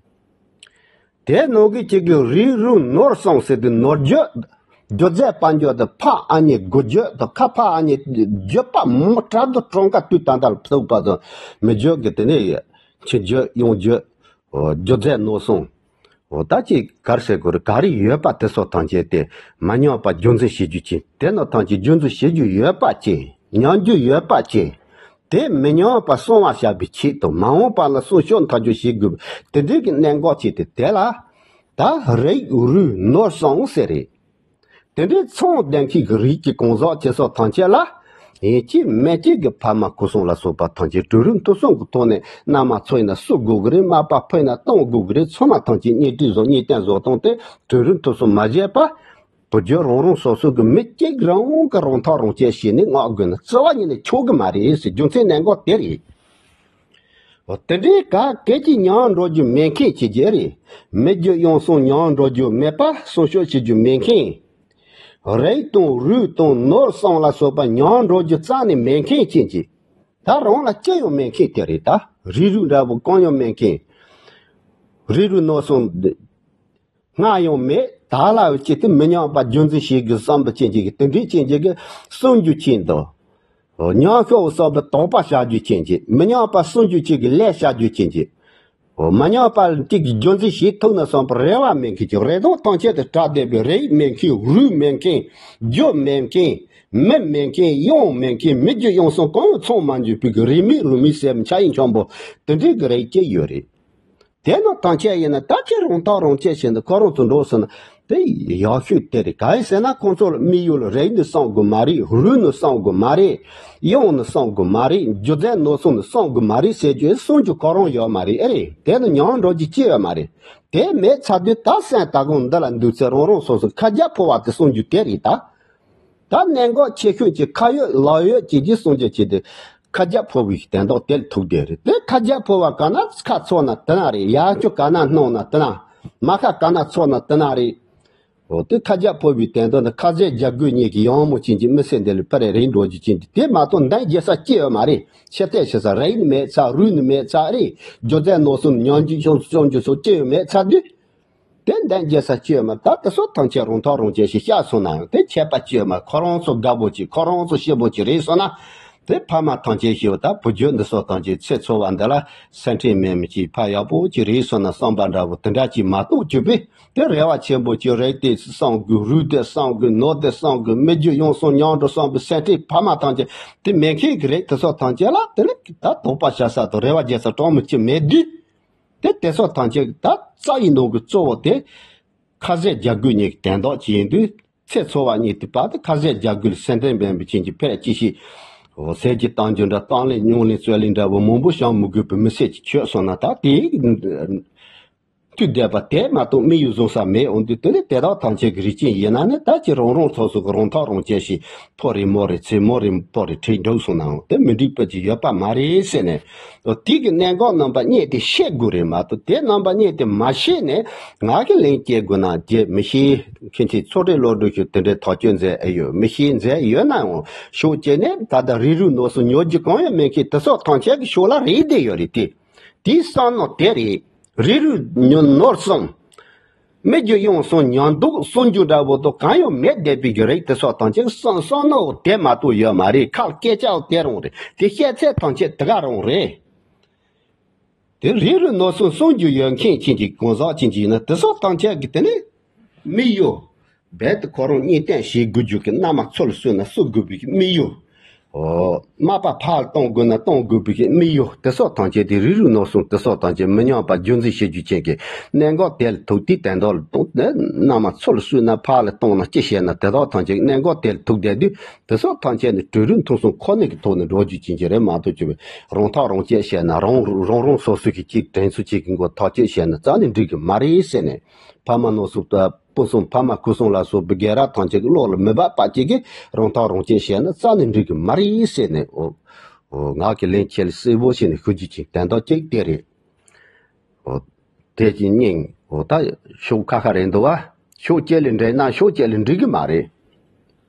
དེ་ནང་གི་གཅིག་གི་རིགས་རུས་ནོར་གསུམ་ཟེར་དུས་ནོར་རྒྱུད། རྒྱུ་རྫས་དཔལ་འབྱོར་དང་ཕ་ཨ་མྱེས་རྒུ་རྒྱུད་དང་ཁ་ཕ་ཨ་མྱེས་རྒྱུད་པ་མོ་དྲག་ཏུ་གྲངས་ཀ་དུས་ད་ལྟ་ལ་ཐུག་པ་དང་མི་རྒྱུད་ཀྱི་དེ་ནས་ཁྱི་རྒྱུད་གཡུང་རྒྱུད། རྒྱུ་རྫས་ནོར་གསུམ། འོ་ད་ཅིག་ག་རེ་ཟེར་དགོས་རེད། ག་རེ་ཡོད་པ་དེ་སོགས་ཐམས་ཅད་དེ་མ་ཉམས་པ་རྒྱུན་འཛིན་བྱེད་རྒྱུ་ཅན། དེ་རྣམས་ཐམས་ཅད་རྒྱུན་འཛིན་བྱེད་རྒྱུ་ཡོད་པ་ཅན། ཉམས་རྒྱུ་ཡོད་པ་ཅན། དེ་མི་ཉམས་པ་སྲུང་བ་བྱ་བའི་ཆེད་དུ་མ་འོངས་པ་ལ་སྲུང་སྐྱོབ་མཐའ་འཁྱོངས་བྱེད་དགོས་པ་དེ་འདྲའི་གི་གནད་འགག་ཅིག་དེ་དེ་ལ། ད་རིགས་རུས་ནོར་གསུམ་ཟེར་རེད། དེ་འདྲའི་ཚང་ལྡན་མཁན་གྱི་རིགས་ཀྱི་གང་ཟག་ཅེས་སོགས་ཐམས་ཅད་ལ། ཡིན་གཅིག་མིན་གཅིག་གི་ཕ་མ་སྐུ་སྲུང་ལ་སོགས་པ་ཐམས་ཅད་གྲོས་རིམ་མཐུན་སྲུང་གི་ཐོག་ནས་མནའ་མ་ཚོས་ན་བསུ་དགོས་ཀྱི་རེད། མ་པ་ཕུལ་ན་གཏོང་དགོས་ཀྱི་རེད། ཚང་མ་ཐམས་ཅད་གཉེན་སྒྲིག་བཟོ་གཉེན་སྟོན་བཟོ་སྟངས་དེ་གྲོས་རིམ་མཐུན་སྲུང་མ་བྱས་པ། བུ་རྒྱུད་རང་རང་སོ་སོ་གི་མི་གཅིག་རང་གི་རང་ཐག་རང་བཅད་བྱས་ནས་མངགས་དགོས་ན་རྩ་བ་ཉིད་ནས་ཆོག་གི་མ་རེད་ཟེར། རྒྱུ་མཚན་གནད་འགག་དེ་རེད། འོ་དེ་འདྲའི་ག་གེ་ཅིག་ཉམས་འགྲོ་རྒྱུ་མེད་མཁན་བྱེད་རྒྱུ་རེད། མི་རྒྱུད་གཡུང་གསུམ་ཉམས་འགྲོ་རྒྱུ་མེད་པ་སྲུང་སྐྱོབ་བྱེད་རྒྱུ་མེད་མཁན། རིགས་དང་རུས་དང་ནོར་གསུམ་ལ་སོགས་པ་ཉམས་འགྲོ་རྒྱུ་རྩ་ནས་མེད་མཁན་ཅན་གྱི། ད་རང་ལ་ཅི་ཡང་མེད་མཁན་དེ་རེད། ད་རིགས་རུས་འདྲ་པོ་གང་ཡང་མེད་མཁན། རིགས་རུས་ནོར་གསུམ་སྔར་ཡང་མེད། ད་ལ་ཡང་ཅི་སྟེ་མི་ཉམས་པ་རྒྱུན་འཛིན་བྱེད་དགོས་བསམ་པ་ཅན་གྱི་དེ་འདྲའི་ཅན་གྱི་གསུང་རྒྱུ་ཅན་དང་། ཉམས་ཤོག་བསམ་པའི་དོགས་པ་བཞག་རྒྱུ་ཅན་གྱི་མི་ཉམས་པ་སྲུང་རྒྱུ་ཅན་གྱི་ལས་བྱ་རྒྱུ་ཅན་གྱི། མ་ཉམས་པ་གཅིག་གི་རྒྱུན་འཛིན་བྱེད་ཐུབ་ན་བསམ་པའི་རེ་བ་མེད་མཁན་གྱི་རེ་དོགས་ཐམས་ཅད་དུ་བྲལ་བསྡད་པའི་རིགས་མེད་མཁན། རུས་མེད་མཁན། རྒྱུ་མེད་མཁན། མི་མེད་མཁན། གཡུང་མེད་མཁན། མི་རྒྱུད་གཡུང་གསུམ་གང་ཡང་ཚང་མ་འཇུག་པའི་གི་རིས་མེད་རུས་མེད་ཟེར་ཆ་ཡི་འཆམ་པོ་དེ་འདྲའི་གི་རིགས་སྐྱེ་ཡོད་རེད། དེ་རྣམས་ཐམས་ཅད་ཡིན་ན་ད་ཁྱེད་རང་ཐག་རང་བཅད་བྱས་ནས་ཁོ་རང་ཚོ་འགྲོ་ཟེར་ན་དེ་ཡག་ཤོས་དེ་རེད། གང་ཡིན་ཟེར་ན་ཁོང་ཚོ་ལ་དམིགས་ཡུལ་ལ་རིགས་ནི་བསམ་དགོས་མ་རེད། རུས་ནི་བསམ་དགོས་མ་རེད། གཡུང་ནི་བསམ་དགོས་མ་རེད། རྒྱུ་རྫས་ནོར་གསུམ་ནི་བསམ་དགོས་མ་རེད་ཟེར་རྒྱུ་གསུང་རྒྱུ་ཁོ་རང་ཡོད་མ་རེད། ཨེ་རེད། དེ་ནི་ཉམས་འགྲོ་རྒྱུ་ཅི་ཡོད་མ་རེད། དེ་མེད་ཚར་དུས་ད་སེམས་ད་གོང་འདི་ལ་འདུག་ཚེ་རང་རང་སོ་སོ་ཁ་རྒྱ་ཕོ་བ་དེ་གསུང་རྒྱུ་དེ་རེད་ད། ད་གནད་འགག་ཆེ་ཤོས་ཀྱི་ཁ་ཡོད་ལག་ཡོད་ཀྱི་རྗེས་སུ་སོང་རྒྱུ་ཆེད་དུ་ཁ་རྒྱ་ཕོ་བའི་དོན་དག་དེ་ལ་ཐུག་བསྡད་རེད། དེ་ཁ་རྒྱ་ཕོ་བ་ག་ན་ཁ་ཚོགས་ན་དེ་ན་རེད། ཡར་ཅོ་ག་ན་སྣང་ན་དེ་ན། མ་ཁ་ག་ན་ཚོགས་ན་དེ་ན་རེད། འོ་དེ་ཁ་རྒྱ་ཕོ་བའི་དོན་དག་ནི་ཁ་ཟས་རྒྱ་རྒོད་གཉིས་ཀྱི་ཡང་མོ་ཅན་གྱི་མི་སེར་འདི་ལ་ཕར་རེ་རེ་འགྲོ་རྒྱུ་ཅན་དེ། དེ་མ་གཏོགས་འདང་རྒྱག་ས་ཅི་ཡོད་མ་རེད། ཕྱི་བལྟས་བྱེད་ས་རིགས་ནི་མེད་ཚར། རུས་ནི་མེད་ཚར་རེད། རྒྱུ་རྫས་ནོར་གསུམ་ཉམས་རྒྱུ་ཤོང་ཤོང་རྒྱུ་སོགས་ཅི་ཡང་མེད་ཚར་དུས། དེ་འདང་རྒྱག་ས་ཅི་ཡོད་མ། ད་དེ་སོགས་ཐམས་ཅད་རང་ཐག་རང་བཅད་ཞིག་བཤད་སོང་ན་ཡང་དེ་ཁྱད་པར་ཅི་ཡོད་མ། ཁོ་རང་ཚོ་དགའ་པོ་ཅིག་ཁོ་རང་ཚོ་སྐྱིད་པོ་ཅིག་རེད་སོང་ན། དེ་ཕ་མ་ཐམས་ཅད་ཞིག་ད་བུ་རྒྱུད་འདི་སོགས་ཐམས་ཅད་ཚེ་འཚོ་བ་འདི་ལ་སེམས་ཁྲལ་མེད་མི་ཅིག་ཕ་ཡག་པོ་ཅིག་རེད་སོང་ན་བསམ་པ་འདྲ་བོ་དེ་འདྲ་ཅིག་མ་གཏོགས་གྱུར་པས། དེ་རེ་བ་ཆེན་པོ་ཅིག་རིགས་དེ་བསམ་དགོས། རུས་དེ་བསམ་དགོས། ནོར་དེ་བསམ་དགོས། མི་རྒྱུད་ཡོངས་སུ་ཉམས་འགྲོ་བསམ་པའི་སེམས་ཁྲལ་ཕ་མ་ཐམས་ཅད་དེ་མེད་མཁན་གྱི་རིགས་དེ་སོགས་ཐམས་ཅད་ལ་དེ་ལ་ད་དོགས་པ་བཞག་ས་དང་རེ་བ་རྒྱག་ས་གྲངས་མི་ཆོད་མེད་དུས། དེ་དེ་སོགས་ཐམས་ཅད་ད་རྩ་ཡི་ནང་གི་གཙོ་བོ་དེ་ཁ་ཟས་རྒྱ་རྒོད་གཉིས་ཀྱི་དོན་དག་ཅིག་ཡིན་དུས། ཚེ་འཚོ་བ་གཉིས་དེ་བར་དུ་ཁ་ཟས་རྒྱག་དགོས་ལ་སེམས་ལྡན་པའི་མི་ཅན་གྱི་ཕེ་ར་ཅི་ཞིག་ཟས་ཀྱི་བཏང་རྒྱུ་འདྲ་བཏང་ལེན་མྱོང་ལེན་རྩོད་ལེན་འདྲ་བོ་མང་པོ་བྱང་མི་དགོས་པའི་མི་ཚེ་ཅིག་ཆོད་སོང་ན། ད་དེའི་དུས་འདས་པ་དེ་མ་གཏོགས་དམིགས་ཡུལ་བཟུང་ས་མེད། འོན་ཏེ་དེ་ནི་དེ་དག་ཐམས་ཅད་ཀྱི་རིགས་ཅན་ཡིན་ན་ནི་ད་ཅི་རང་རང་སོ་སོ་གི་རང་ཐག་རང་བཅད་ཞིག་ཕོ་རེ་མོ་རེ་ཚེ་མོ་རེ་ཕོ་རེ་ཁྲིད་འགྲོ་སོང་ནའང་དེ་མི་འགྲིག་པ་ཅིག་ཡོད་པ་མ་རེད་ཟེར་ནས། དེ་གི་གནད་འགག་རྣམ་པ་གཉིས་དེ་ཤེས་དགོས་རེད་མ་གཏོགས་དེ་རྣམ་པ་གཉིས་དེ་མ་ཤེས་ནས་ང་གི་ལན་སྐྱེལ་དགོས་ན་རྒྱལ་མི་ཤེས། མཁན་ཆེན་ཚོགས་གྲོལ་བློ་གྲོས་ཀྱིས་དེ་འདྲའི་ཐག་གཅོད་མཛད་ཨེ་ཡོད་མི་ཤེས་མཛད་ཡོད་ན་ཡང་ཕྱོགས་གཅིག་ནས་ད་ལྟ་རིགས་རུས་ནོར་སྲུང་ཉོ་རྒྱུ་གང་ཡང་མེད་མཁན་དེ་སོགས་ཐམས་ཅད་ཀྱི་ཕྱོགས་ལ་རེད་བསྡད་ཡོད་རེད་དེ། དེའི་བསམ་མནོ་དེ་རེད། རིགས་རུས་ཉོ་ནོར་སྲུང་། མི་རྒྱུ་ཡོང་སོང་ཉམས་རྟོགས་སྲུང་རྒྱུ་འདྲ་བོ་དང་གང་ཡང་མེད་བསྡད་པའི་རྒྱུ་རེད། དེ་སོགས་དང་ཅིག་བསམ་བསམ་ནོ་དེ་མ་གཏོགས་ཡོད་མ་རེད། ཁག་སྐད་ཆའོ་དེ་རང་རེད། དེ་བཤད་ཚད་དང་ཅིག་དེ་ག་རང་རེད། དེ་རིགས་རུས་ནོར་སྲུང་སྲུང་རྒྱུ་ཡོད་མཁན་ཅན་གྱི་གང་ཟག་ཅན་གྱི་ཡིན་ན་དེ་སོགས་དང་ཅིག་གི་དེ་ནི་མི་ཡོད། རྦད་དེ་ཁོ་རང་གཉིས་བསྟན་བྱེད་དགོས་རྒྱུ་གི་མནའ་མ་ཚུར་ལ་གསོས་ན་གསོ་དགོས་པའི་མི་ཡོད། ཨོ། མ་པ་ཕར་ལ་གཏོང་དགོས་ན་གཏོང་དགོས་པའི་མི་ཡོད། དེ་སོགས་ཐམས་ཅད་དེ་རིགས་རུས་ནོར་སྲུང་དེ་སོགས་ཐམས་ཅད་མི་ཉམས་པ་རྒྱུན་འཛིན་བྱེད་རྒྱུ་ཅན་གྱི་གནད་འགག་དེ་ལ་ཐུག་དུས་དོན་དག་ལ་གཏོང་ནས་མནའ་མ་ཚུར་ལ་གསོས་ན་ཕར་ལ་གཏོང་ན་ཅི་བྱས་ན་དེ་དག་ཐམས་ཅད་གནད་འགག་དེ་ལ་ཐུག་བསྡད་དུས་དེ་སོགས་ཐམས་ཅད་ནི་གྲོས་རིམ་ཐུང་སུམ་ཁོ་ནའི་གི་ཐོག་ནས་འགྲོ་རྒྱུ་ཅན་གྱི་རེད་མ་གཏོགས་ཅི་བས་རང་ཐག་རང་བཅད་བྱས་ན་རང་རང་རང་སོ་སོ་གི་གཅིག་དྲན་ཚུལ་གཅིག་གི་མགོ་ཐག་གཅོད་བྱས་ན་རྩ་ནས་འགྲིག་གི་མ་རེད་ཟེར་ནས། ཕ་མ་ནོར་སྲུང་དང་སྤུན་སྲུང་ཕ་མ་སྐུ་སྲུང་ལ་སོགས་པའི་རྒན་རབས་ཐམས་ཅད་ཀྱི་བློ་ལ་མི་འབབ་པ་ཅིག་གིས་རང་ཐག་རང་བཅད་བྱས་ན་རྩ་ནས་འགྲིག་གི་མ་རེད་ཟེར་ནས། འོ། འོ། ང་གི་ལན་ཁྱེད་ལ་གསལ་པོ་བྱས་ནས་ཞུ་རྒྱུ་ཅིག་དོན་དག་ཅིག་དེ་རེད། འོ། དེ་ཅིག་སྙིང་འོ་ད་ཤོག་ཁ་ཁ་རེད་འདུག་བ། ཤོག་ཅེ་ལས་འདྲེ་ན་ཤོག་ཅེ་ལས་འགྲིག་གི་མ་རེད།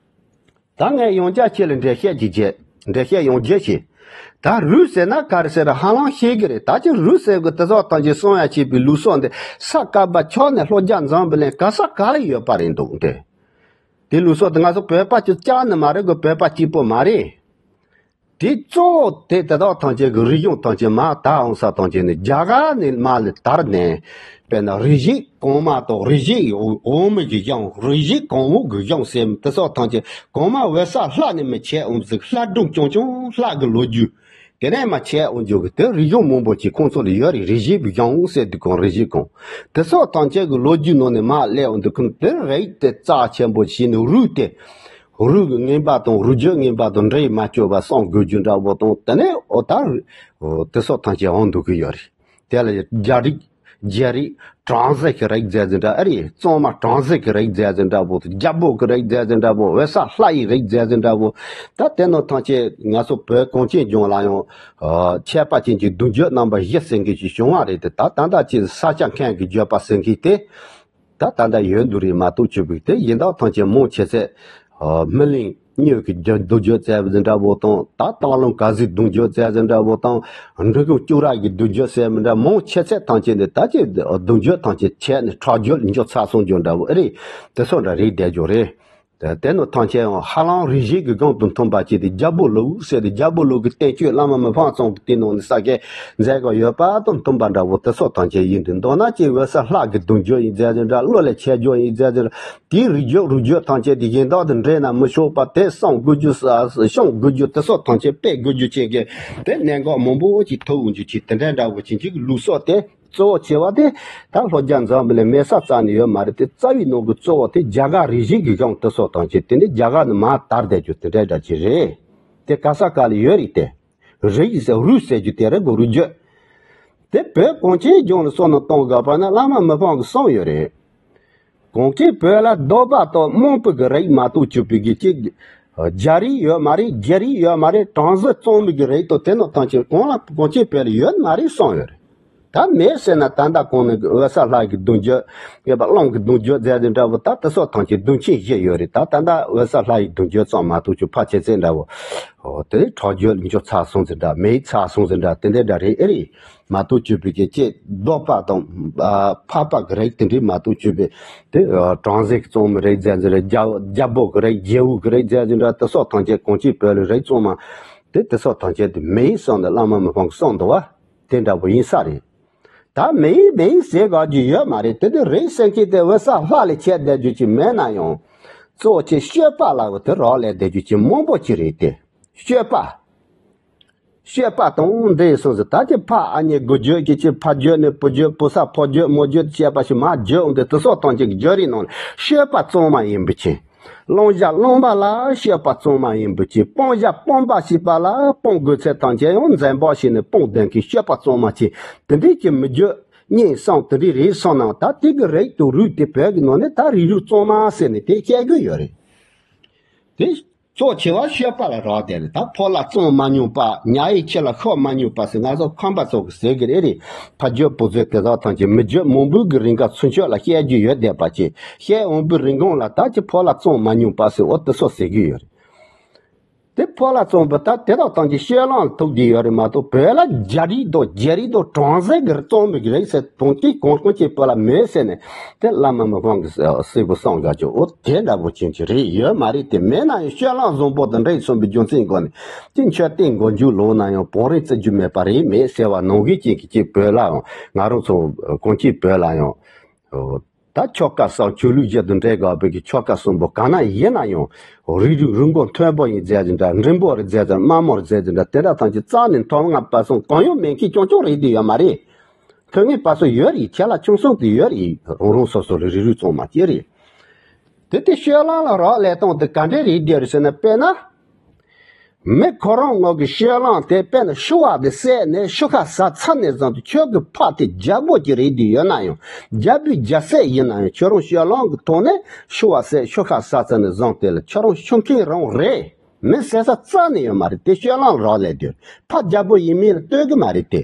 ད་ངས་ཡང་བསྐྱར་ཁྱེད་ལ་འགྲེལ་བཤད་ཅིག་བྱེད། འགྲེལ་བཤད་ཡང་བརྒྱུད་བྱེད། ད་རུས་ཟེར་ན་ག་རེ་ཟེར་ཧ་ལམ་ཤེས་ཀྱི་རེད། ད་ཅི་རུས་ཟེར་གི་དེ་སོགས་དང་ཅི་གསུང་ཡ་བྱེད་པའི་ལུགས་སྲོལ་འདི་ས་དཀར་པ་ཆགས་ནས་ལྷོ་རྒྱ་འཛམ་བུ་གླིང་ག་ས་ག་ལ་ཡོད་པ་རེད་འདུག་འདི། དེ་ལུགས་སྲོལ་དེ་ང་ཚོ་བོད་པ་ཅིག་བཅག་ནི་མ་རེད་གི། བོད་པ་གཅིག་པོ་མ་རེད། དེ་གཙོ་བོ་དེ་དེ་དག་ཐམས་ཅད་ཀྱི་རིག་གཞུང་ཐམས་ཅད་མར་དར་འོང་ས་ཐམས་ཅད་ནི་རྒྱ་གར་ནས་མར་ལ་དར་ནས། དཔེར་ན་རིགས་བཞི་གོང་མ་དང་རིགས་བཞི་འོག་མའི་གི་གཞུང་། རིགས་བཞི་གོང་འོག་གི་གཞུང་ཟེར་དེ་སོགས་ཐམས་ཅད་གོང་མ་འོད་གསལ་ལྷ་ནས་མར་ཁྱེར་འོང་ཟིག། ལྷ་སྒྲུང་རྐྱང་རྐྱང་ལྷ་གི་ལོ་རྒྱུས། དེ་ནས་མར་ཁྱེར་འོང་རྒྱུ་གི་དེ་རིག་གཞུང་མང་པོ་ཅིག་ཁོང་ཚོ་ལ་ཡོད་རེད། རིགས་བཞི་པའི་གཞུང་ཟེར་དུས་གོང་རིགས་བཞི་གོང་། དེ་སོགས་ཐམས་ཅད་ཀྱི་ལོ་རྒྱུས་ནང་ནས་མར་སླེབས་འོང་དུས་ཁོང་དེ་རིགས་དེ་རྩ་ཆེན་པོ་བྱས་ནས་རུས་དེ། རུས་ཀྱི་ངན་པ་དང་རུས་རྒྱུད་ངན་པ་དང་འདྲེས་མ་བཅོས་པ་སྲུང་དགོས་རྒྱུ་འདྲ་བོ་དང་། དེ་ནས་འོ་ད་འོ་དེ་སོགས་ཐམས་ཅད་འོང་འདུག་གི་ཡོད་རེད། དེ་ལ་རྒྱ་རིགས། རྒྱ་རིགས། བྲམ་ཟེ་གི་རིགས་མཛད་ཟིན་འདྲ་ཨེ་རེད། གཙང་མ་བྲམ་ཟེ་གི་རིགས་མཛད་ཟིན་འདྲ་བོ། རྒྱལ་པོ་གི་རིགས་མཛད་ཟིན་འདྲ་བོ། འོད་གསལ་ལྷ་ཡི་རིགས་མཛད་ཟིན་འདྲ་བོ། ད་དེ་ནང་ཐམས་ཅད་ང་ཚོ་བོད་གངས་ཅན་ལྗོངས་ལ་ཡང་ཁྱད་པར་ཅན་གྱི་གདུང་རྒྱུད་རྣམ་པ་བཞི་ཟེར་མཁན་ཅིག་བྱུང་བ་རེད་དེ། ད་ད་ལྟ་ཅིག་ས་སྐྱ་མཁན་གྱི་བརྗོད་པ་ཟེར་མཁན་དེ། ད་ད་ལྟ་ཡོད་འདུག་རེད་མ་གཏོགས་ཆོས་པའི་དེ་ཡིན་དག་ཐམས་ཅད་མང་ཆེ་ཚད། ཨ། སྨིན་གླིང་གཉོས་ཀྱི་རྒྱུད་གདུང་རྒྱུད་བཙལ་བ་འདྲ་བོ་དང་། ད་སྟག་ལུང་ཀ་གཟིག་གདུང་རྒྱུད་བཙལ་བ་འདྲ་བོ་དང་། འབྲི་གུང་ལྕགས་ར་གི་གདུང་རྒྱུད་ཟེར་བ་འདྲ་མང་ཆེ་ཚད་ཐམས་ཅད་འདི་ད་ཅི་གདུང་རྒྱུད་ཐམས་ཅད་ཆད་ནས་ཁྲག་རྒྱུད་ལ་འགྱུར་ཚར་སོང་རྒྱུ་འདྲ་བོ་ཨེ་རེད། དེ་སོགས་འདྲ་རེད་བསྡད་རྒྱུ་རེད། དེ་དེ་ནི་ཐམས་ཅད་ཡང་ཧ་ལམ་རིགས་བཞི་གི་སྒང་དུ་མཐུན་པ་ཅིག་དེ་རྒྱལ་པོ་ལུགས་ཟེར་ཏེ། རྒྱལ་པོ་ལུགས་ཀྱི་བསྟན་བཅོས་བླ་མ་མི་ཕམ་ཚང་གི་དེ་ནང་ནས་ས་ཀའི་མཛད་སྒོ་ཡོད་པ་དང་མཐུན་པ་འདྲ་བོ་དེ་སོགས་ཐམས་ཅད་ཡིན་དུས། མདོར་ན་ཅིག་འོད་གསལ་ལྷ་གི་གདུང་རྒྱུད་ཡིན་མཛད་ཟིན་འདྲ། གླུ་ལས་ཆེ་རྒྱུད་ཡིན་མཛད་ཟིན་འདྲ། དེའི་རིགས་རྒྱུད་རུས་རྒྱུད་ཐམས་ཅད་དེ་གཞན་དག་དང་འདྲེས་ན་མི་ཆོག་པ། དེ་སྲུང་དགོས་རྒྱུ། སྲུང་དགོས་རྒྱུ། དེ་སོགས་ཐམས་ཅད་སྤེལ་དགོས་རྒྱུ་ཅན་གྱི་དེ་གནད་འགག་མང་པོ་ཅིག་ཐུག་འོང་རྒྱུ་ཅིག་དེ་འདྲ་འདྲ་བོ་ཅན་གྱི་ལུགས་སྲོལ་དེ། གཙོ་བོ་ཆེ་བ་དེ་ད་ལྷོ་རྒྱ་འཛམ་བུ་གླིང་མེད་ས་རྩ་ནས་ཡོད་མ་རེད་དེ། རྩ་བའི་ནང་གི་གཙོ་བོ་དེ་རྒྱ་གར་རིགས་བཞི་གི་གཞུང་དེ་སོགས་དང་བཅས་དེ་ནི་རྒྱ་གར་ནས་མར་དར་བསྡད་རྒྱུ་དེ་འདྲ་འདྲ་ཅིག་རེད། དེ་ག་ས་ག་ལ་ཡོད་རེད་དེ། རིགས་ཟེར་རུས་ཟེར་རྒྱུ་དེ་རེད་གོ། རུས་རྒྱུད། དེ་བོད་གངས་ཅན་ལྗོངས་ལ་སོང་ནས་གཏོང་དགོས་པ་ན་བླ་མ་མི་ཕམ་གྱི་གསུང་ཡོད་རེད། གངས་ཅན་བོད་ལ་གདོལ་པ་དང་དམངས་པོ་གི་རིགས་མ་གཏོགས་ཆོས་པའི་གི་ཅིག་རྒྱ་རིགས་ཡོད་མ་རེད། རྒྱ་རིགས་ཡོད་མ་རེད། བྲམ་ཟེ་གཙང་མའི་གི་རིགས་དང་དེ་ནང་ཐམས་ཅད་གང་ལ་གངས་ཅན་བོད་ལ་ཡོད་མ་རེད་གསུངས་ཡོད་རེད། ད་མེད་ཟེར་ན་ད་ལྟ་གོང་ནས་འོད་གསལ་ལྷ་ཡི་གདུང་རྒྱུད། ངེས་པ་གླང་གི་གདུང་རྒྱུད་མཛད་དེ་འདྲ་བོ། ད་དེ་སོགས་ཐམས་ཅད་གདུང་ཆེན་བཞི་ཡོད་རེད། ད་ད་ལྟ་འོད་གསལ་ལྷ་ཡི་གདུང་རྒྱུད་ཙམ་མ་གཏོགས་ཆོས་ཕལ་ཆེར་ཚད་འདྲ་བོ། འོ་དེ་ཁྲག་རྒྱུད་འགྱུར་ཚར་སོང་ཟེར་འདྲ། མེད་ཚར་སོང་ཟེར་འདྲ། དེ་འདྲ་འདྲ་རེད་ཨེ་རེད། མ་གཏོགས་ཆོས་པའི་གི་ཅིག་གདོལ་པ་དང་། ཨ། འཕགས་པ་གི་རིགས་དེ་འདྲའི་མ་གཏོགས་ཆོས་པའི་དེ་བྲམ་ཟེ་གཙང་མའི་རིགས་མཛད་ཟིན་རེད། རྒྱ་རྒྱལ་པོ་གི་རིགས་རྒྱལ་པོ་གི་རིགས་མཛད་ཟིན་འདྲ། དེ་སོགས་ཐམས་ཅད་གངས་ཅན་བོད་ལ་རིགས་གཙང་མ་དེ་དེ་སོགས་ཐམས་ཅད་དེ་མེད་གསུངས་ནས་བླ་མ་མི་ཕམ་གསུངས་འདུག་བ། དེ་འདྲ་བོ་ཡིན་ས་རེད། ད་མེད་མེད་ཟེར་དགོས་རྒྱུ་ཡོད་མ་རེད། དེ་དེ་རིགས་ཟེར་མཁན་དེ་འོད་གསལ་ལྷ་ལས་ཁྱད་བསྡད་རྒྱུ་ཅིག་མེད་ན་ཡང་། གཙོ་ཆེ་སྤྱོད་པ་ལ་འོ་དེ་རག་ལས་བསྡད་རྒྱུ་ཅིག་མང་པོ་ཅིག་རེད་དེ། སྤྱོད་པ། སྤྱོད་པ་དང་འདྲེས་སོང་ཟེར། ད་ཅི་ཕ་ཨ་མྱེས་གི་རྒྱུད་ཀྱི་ཅི་ཕ་རྒྱུད་ནས་བུ་རྒྱུད། བུ་ཚ་ཕོ་རྒྱུད་མོ་རྒྱུད་བྱས་པ་ཞིག་མ་རྒྱུད་འོང་དེ་དེ་སོགས་ཐམས་ཅད་ཀྱི་རྒྱུད་རིགས་ནང་ནས་སྤྱོད་པ་གཙང་མ་ཡིན་པའི་ཕྱིར། བླང་བྱ་བླངས་པ་ལ་སྤྱོད་པ་གཙང་མ་ཡིན་པའི་ཕྱིར། སྤང་བྱ་སྤངས་པ་བྱས་པ་ལ་སྤང་དགོས་ཚད་ཐམས་ཅད་ཡང་འཛེམ་བག་བྱས་ནས་སྤང་བསྡད་མཁན་སྤྱོད་པ་གཙང་མ་བྱས། དེ་འདྲའི་གི་མི་རྒྱུད་གཉིས་གསུམ་དེ་འདྲའི་རེད་སོང་ན། ད་དེ་གི་རིགས་དང་རུས་དེ་བོད་ཀྱི་ནང་ནས་ད་རིགས་རུས་གཙང་མ་ཟེར་ནས་དེ་བཤད་གི་ཡོད་རེད། དེ་ཕྱོགས་ཆེ་བ་སྤྱོད་པ་ལ་རག་བསྡད་རེད། ད་ཕོ་ལ་བཙོང་མ་མྱོང་པ། ཉ་ཡི་ཁྱི་ལ་ཤོག་མ་མྱོང་པ་ཟེར། ང་ཚོ་ཁམས་པ་ཚོ་གི་ཟེར་གི་རེད། རེད། ཕ་རྒྱུད་བུ་ཚོད་དེ་དག་ཐམས་ཅད་མི་རྒྱུད་མང་པོའི་གི་རིང་ག་ཚུན་ཆད་ལ་བཤད་རྒྱུ་ཡོད་བསྡད་པ་ཅིག། བཤད་འོང་པའི་རིན་གོང་ལ་ད་ཅི་ཕོ་ལ་བཙོང་མ་མྱོང་པ་ཟེར། འོ་དེ་ཚོ་ཟེར་གི་ཡོད་རེད། དེ་ཕོ་ལ་བཙོང་པ་ད་དེ་དག་ཐམས་ཅད་སྤྱོད་ལམ་ཐུག་གི་ཡོད་རེད་མ་གཏོགས། བོད་ལ་རྒྱ་རིགས་དང་རྒྱ་རིགས་དང་གྲངས་ཟད་གི་བཙོང་མི་གི་རེད་ཟེར། དོན་གྱིས་གང་གང་ཅིག་བོད་ལ་མེད་ཟེར་ནས་དེ་བླ་མ་མི་ཕམ་གི་སྲས་པོ་གསུང་ག་ཅོ། འོ་དེ་འདྲ་པོ་ཅན་ཅིག་རེད། ཡོད་མ་རེད། དེ་མེད་ན་ཡང་སྤྱོད་ལམ་བཟང་པོ་དང་འདྲེས་སོང་པའི་རྒྱུ་མཚན་སྒོ་ནས་དེ་མཆོད་རྟེན་མགོ་མཇུག་ལོག་ན་ཡང་བང་རིམ་བརྩི་རྒྱུ་མེད་པ་རེད། མེད་ཟེར་བ་ནང་བཞིན་ཅིག་གི་ཅིག་བོད་ལའང་ང་རང་ཚོ་གང་ཅིག་བོད་ལ་ཡང་ད་ཆོ་ག་གསུམ་ཆོས་ལུགས་བཞི་དང་འབྲེལ་དགོས་པའི་གི་ཆོ་ག་གསུམ་པོ་གང་ན་ཡིན་ན་ཡང་རིགས་རུས་རུས་མགོ་མཐོན་པོ་ཡིན་ཟེར་གྱི་འདྲ། འབྲིང་པོ་རེད་ཟེར་གྱི་འདྲ། དམའ་མོ་རེད་ཟེར་གྱི་འདྲ། དེ་འདྲ་ཐམས་ཅད་རྩ་ནས་མཐོ་དམའ་བར་གསུམ་གང་ཡང་མེད་མཁན་རྐྱང་རྐྱང་རེད་དེ་ཡོད་མ་རེད། མཐོ་དམའ་བར་གསུམ་ཡོད་རེད། ཁྱེད་ལ་ཆུང་གསུམ་དེ་ཡོད་རེད། རང་རང་སོ་སོ་ལ་རིགས་རུས་གཙང་མ་སྐྱེ་རེད། དེ་དེ་སྤྱོད་ལམ་ལ་རག་ལས་སྟངས་དེ་ག་འདྲས་རེད་དེ་རེད་ཟེར་ན། དཔེར་ན། མི་ཁོ་རང་ངོ་གི་སྤྱོད་ལམ་དེ་དཔེར་ན་ཤུ་བ་དེ་བསད་ནས་ཤུ་ཤ་ཟ་ཚར་ནས་བཟུང་སྟེ་ཁྱོད་ཀྱི་ཕ་དེ་རྒྱལ་པོ་ཅིག་རེད་དེ་ཡོད་ན་ཡང་། རྒྱལ་པོའི་རྒྱལ་སྲས་ཡིན་ན་ཡང་ཁྱོད་རང་སྤྱོད་ལམ་གྱི་ཐོག་ནས་ཤུ་བ་བསད་ཤུ་ཤ་ཟ་ཚར་ནས་བཟུང་སྟེ་ལ་ཁྱོད་རང་ཤི་མཁན་རང་རེད། མི་ཟེར་ས་རྩ་ནས་ཡོད་མ་རེད། དེ་སྤྱོད་ལམ་རག་ལས་དེ་ཕ་རྒྱལ་པོ་ཡིན་མིན་ལ་ལྟོས་གི་མ་རེད་དེ།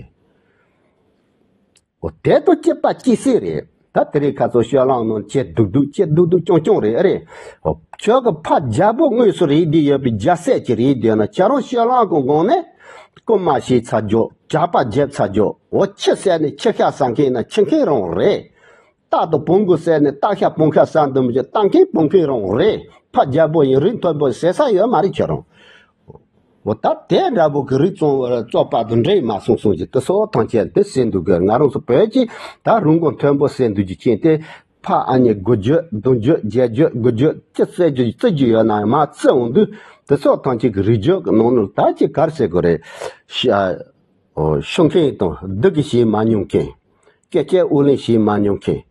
འོ་དེ་དང་གཅིག་པ་གཅིག་སྲིད་རེད། ད་དེ་རིང་ཁ་སང་སྤྱོད་ལམ་ནང་བྱེད་སྡུག་སྡུག་བྱེད་སྡུག་སྡུག་རྐྱང་རྐྱང་རེད། ཨེ་རེད། འོ་ཁྱོད་ཀྱི་ཕ་རྒྱལ་པོ་དངོས་སུ་རེད་དེ་ཡོད་པའི་རྒྱལ་སྲས་ཅིག་རེད་དེ་ཡོད་ན། ཁྱེད་རང་སྤྱོད་ལམ་གྱི་སྒང་ནས་རྐུན་མ་བྱས་ཚར་རྒྱུ། ཇག་པ་བརྒྱབ་ཚར་རྒྱུ། འོ་ཁྱི་བསད་ནས་ཁྱི་ཤ་ཟ་མཁན་ན་ཁྱི་མཁན་རང་རེད། སྟག་དང་བོང་གུ་བསད་ནས་སྟག་ཤ་བོང་ཤ་ཟ་འདུག་མི་ཅི་སྟག་མཁན་བོང་མཁན་རང་རེད། ཕ་རྒྱལ་པོ་ཡིན་རིགས་མཐོན་པོ་ཟེར་ས་ཡོད་མ་རེད་ཁྱོད་རང་། འོ་ད་དེ་འདྲ་པོ་གི་རིགས་གཙང་བཙོག་པ་དང་འདྲེས་མ་སོང་སོང་ཅིག་དེ་སོགས་ཐམས་ཅད་དེ་ཟེར་འདུག་གི། ང་རང་ཚོ་བོད་ཀྱི་ད་རུས་མགོ་མཐོན་པོ་ཟེར་འདུག་རྒྱུ་རྐྱེན་དེ། ཕ་ཨ་མྱེས་དགུ་བརྒྱུད་བདུན་བརྒྱུད་བརྒྱད་བརྒྱུད་དགུ་བརྒྱུད་ཅི་བརྩི་རྒྱུ་བརྩི་རྒྱུ་ཡོད་ན་ཡང་མ་བརྩི་འོང་དུས། དེ་སོགས་ཐམས་ཅད་ཀྱི་རིགས་རྒྱུད་ཀྱི་ནང་ནས་ད་ཅི་ག་རེ་ཟེར་དགོས་རེད། ཤ་ཨོ་ཤོ་མཁན་དང་སྡུག་གི་བྱེད་མ་མྱོང་མཁན། སྐད་ཆའི་ཨུ་ལེན་བྱེད་མ་མྱོང་མཁན།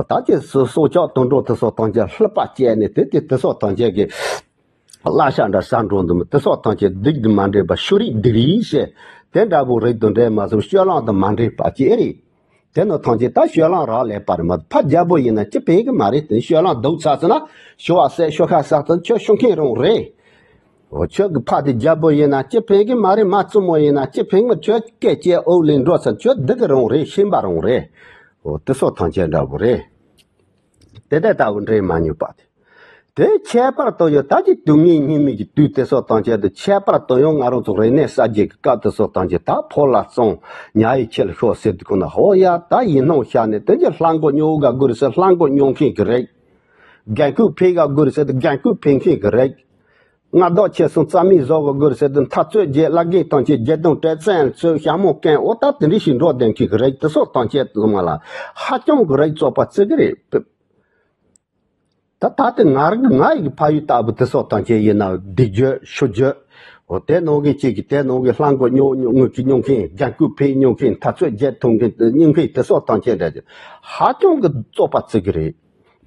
ད་ཅི་སྲོག་ཆགས་དུད་འགྲོ་དེ་སོགས་ཐམས་ཅད་ལྷུད་པ་བཅད་ནས་དེ་དེ་དེ་སོགས་ཐམས་ཅད་ཀྱི་གླ་ཆ་འདྲ་ཟ་འགྲོ་འདུག་མི་དེ་སོགས་ཐམས་ཅད་སྡིག་དང་མ་འདྲེས་པ་ཤུལ་རིག་སྡིག་རིག་ཞེས་དེ་འདྲ་པོ་རིགས་དང་འདྲེས་མ་སོང་སྤྱོད་ལམ་དང་མ་འདྲེས་པ་ཅི་ཨེ་རེད། དེ་ནི་ཐམས་ཅད་ད་སྤྱོད་ལམ་རག་ལས་པ་རེད་མ་གཏོགས་ཕ་རྒྱལ་པོ་ཡིན་ན་ཅི་ཕན་གི་མ་རེད། དེ་སྤྱོད་ལམ་སྡུག་ཚ་ཚ་ན་ཤོ་བ་བསད་ཤོ་ཤ་ཟ་ཚ་ཁྱོད་ཤི་མཁན་རང་རེད། འོ་ཁྱོད་ཀྱི་ཕ་དེ་རྒྱལ་པོ་ཡིན་ན་ཅི་ཕན་གི་མ་རེད། མ་བཙུན་མོ་ཡིན་ན་ཅི་ཕན་གི་མ་ཁྱོད་སྐད་ཅེས་ཨོ་ལེན་འགྲོ་ཚ་ཁྱོད་སྡུག་གི་རང་རེད། ཤན་པ་རང་རེད། འོ་དེ་སོགས་ཐམས་ཅད་འདྲ་པོ་རེད། དེ་དེ་ལྟ་བུ་འདྲེས་མ་མྱོང་པ་དེ། དེ་ཁྱད་པར་དུ་ཡང་ད་ཀྱི་དུས་ངན་སྙིགས་མའི་གི་དུས་དེ་སོགས་ཐམས་ཅད་དུ་ཁྱད་པར་དུ་ཡང་ང་རང་ཚོ་རིག་གནས་གསར་བརྗེ་གི་སྐབས་དེ་སོགས་ཐམས་ཅད་ད་ཕོ་ལ་བཙོང་ཉ་ཡི་ཁྱི་ལ་ཤོག་ཟེར་དུས་ཁོ་ན་ཧོ་ཡ་ད་ཡིན་སྣང་ཤར་ནས་དེ་ཀྱི་ལྷ་མགོ་སྨྱོ་དགོས་རེད་ཟེར་ལྷ་མགོ་སྨྱོ་མཁན་གི་རིགས། རྒན་རྐུན་ཕེ་ག་དགོས་རེད་ཟེར་དུས་རྒན་རྐུན་ཕེ་མཁན་གི་རིགས། མངའ་བདག་ཆེ་སོང་རྩ་མེད་བཟོ་ག་དགོས་རེད་ཟེར་དུས་འཐབ་རྩོད་བརྒྱུད་བླ་རྒན་ཐམས་ཅད་རྒྱལ་དོན་སྤྲད་བཙན་ཚོས་ཞྭ་མོ་བཀན། འོ་ད་དེ་འདྲ་ཞིག་འགྲོ་བསྡད་མཁན་གི་རིགས་དེ་སོགས་ཐམས་ཅད་དུ་མ་ལ་ཧ་ཅང་གི་རིགས་བཙོག་པ་བརྩི་གི་རེད། ད་ད་དེ་ང་རང་གི་ང་ཡི་གི་ཕ་ཡུལ་ལྟ་བུ་དེ་སོགས་ཐམས་ཅད་ཡིན་ན་སྡིག་རྒྱུ་ཤོ་རྒྱུ། འོ་དེ་ནང་གི་གཅིག་གི་དེ་ནང་གི་ལྷ་མགོ་སྨྱོ་དངུལ་གྱི་སྨྱོ་མཁན། རྒན་རྐུན་ཕེ་སྨྱོ་མཁན། འཐབ་རྩོད་བརྒྱུད་ཐུབ་མཁན་སྨྱོ་མཁན་དེ་སོགས་ཐམས་ཅད་འདྲ་ཅིག་ཧ་ཅང་གི་བཙོག་པ་བརྩི་གི་རེད།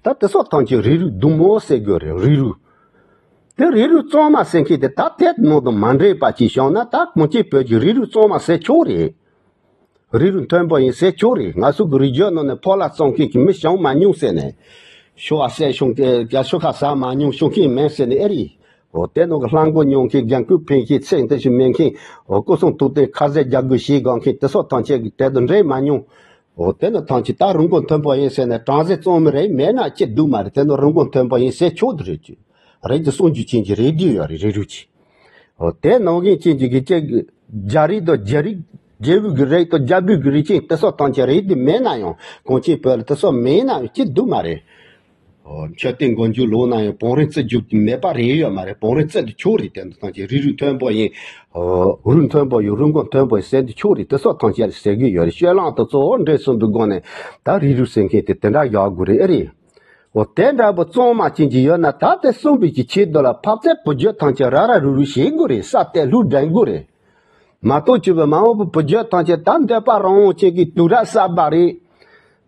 ད་དེ་སོགས་ཐམས་ཅད་རིགས་རུས་སྡུག་མོ་ཟེར་དགོས་རེད། རིགས་རུས། དེ་རིགས་རུས་གཙང་མ་ཟེར་མཁན་དེ་ད་དེ་ནང་དང་མ་འདྲེས་པ་ཅིག་བྱུང་ན་ད་གང་ཅི་བོད་ཀྱི་རིགས་རུས་གཙང་མ་ཟེར་ཆོག་རེད། རིགས་རུས་མཐོན་པོ་ཡིན་ཟེར་ཆོག་རེད། ང་ཚོ་གི་རིགས་རྒྱུད་ནང་ནས་ཕོ་ལ་བཙོང་མཁན་གྱི་མི་བྱུང་མ་མྱོང་ཟེར་ནས། ཤོ་བ་བསད་བྱུང་སྟེ་རྒྱ་ཤོ་ཁ་ཟ་མ་མྱོང་བྱུང་མཁན་མིན་ཟེར་ནས་ཨེ་རེད། འོ་དེ་ནང་གི་ལྷ་མགོ་སྨྱོ་མཁན། རྒན་རྐུན་ཕེ་མཁན། ཚེ་འདི་ཞིག་མེད་མཁན། འོ་སྐུ་སྲུང་ཐུག་སྟེ་ཁ་ཟས་རྒྱག་དགོས་ཞེས་དགོངས་མཁན་དེ་སོགས་ཐམས་ཅད་ཀྱི་དེ་དང་འདྲེས་མ་མྱོང་། འོ་དེ་ནི་ཐམས་ཅད་ད་རུས་མགོ་མཐོན་པོ་ཡིན་ཟེར་ནས་གྲངས་ཟིག་བཙོང་མི་རེད། མེད་ན་ཅི་སྡུག་མ་རེད། དེ་ནི་རུས་མགོ་མཐོན་པོ་ཡིན་ཟེར་ཆོག་དུ་རེད་ཀྱི། རེད་ཀྱི་གསུང་རྒྱུ་ཅན་གྱི་རེད་དུས་ཡོད་རེད་རེད་རུས་ཀྱི། འོ་དེ་ནང་བཞིན་ཅན་གྱི་གི་ཅན་གྱི་རྒྱ་རིགས་དང་རྒྱ་རིགས་རྒྱལ་པོའི་གི་རིགས་དང་རྒྱལ་པོའི་གི་རིགས་ཅན་དེ་སོགས་ཐམས་ཅད་རེད་དུས་མེད་ན་ཡང་གངས་ཅན་བོད་ལ་དེ་སོགས་མེད་ན་ཡང་ཅི་སྡུག་མ་རེད། འོ་མཆོད་རྟེན་མགོ་མཇུག་ལོག་ན་ཡང་བང་རིམ་བརྩི་རྒྱུ་མེད་པ་རེད་ཡོད་མ་རེད། བང་རིམ་བརྩི་དུ་ཆོག་རེད། དེ་འདི་ཐམས་ཅད་རིགས་རུས་མཐོན་པོ་ཡིན། འོ་རུས་མཐོན་པོ་ཡིན། རུས་མགོ་མཐོན་པོ་ཡིན་ཟེར་དུ་ཆོག་རེད། དེ་སོགས་ཐམས་ཅད་ཟེར་གི་ཡོད་རེད། སྤྱོད་ལམ་དེ་གཙོ་བོ་འདྲེས་སོང་པའི་སྒོ་ནས་ད་རིགས་རུས་ཟེར་མཁན་དེ་དེ་འདྲ་ཡག་དགོས་རེད་ཨེ་རེད། འོ་དེ་འདྲ་པོ་གཙང་མ་ཅན་གྱི་ཡོད་ན་ད་དེ་གསུངས་པའི་གི་ཆེད་དུ་ལ་ཕབ་ཚད་བུ་རྒྱུད་ཐམས་ཅད་ར་ར་རུ་རུ་བྱེད་དགོས་རེད། ས་དེ་ལྷུག་འདྲེན་དགོས་རེད། མ་གཏོགས་ཅི་བས་མ་འོངས་པའི་བུ་རྒྱུད་ཐམས་ཅད་ད་འདོད་པ་རང་དབང་ཅན་གྱི་དུག་ར་ཟ་བ་རེད།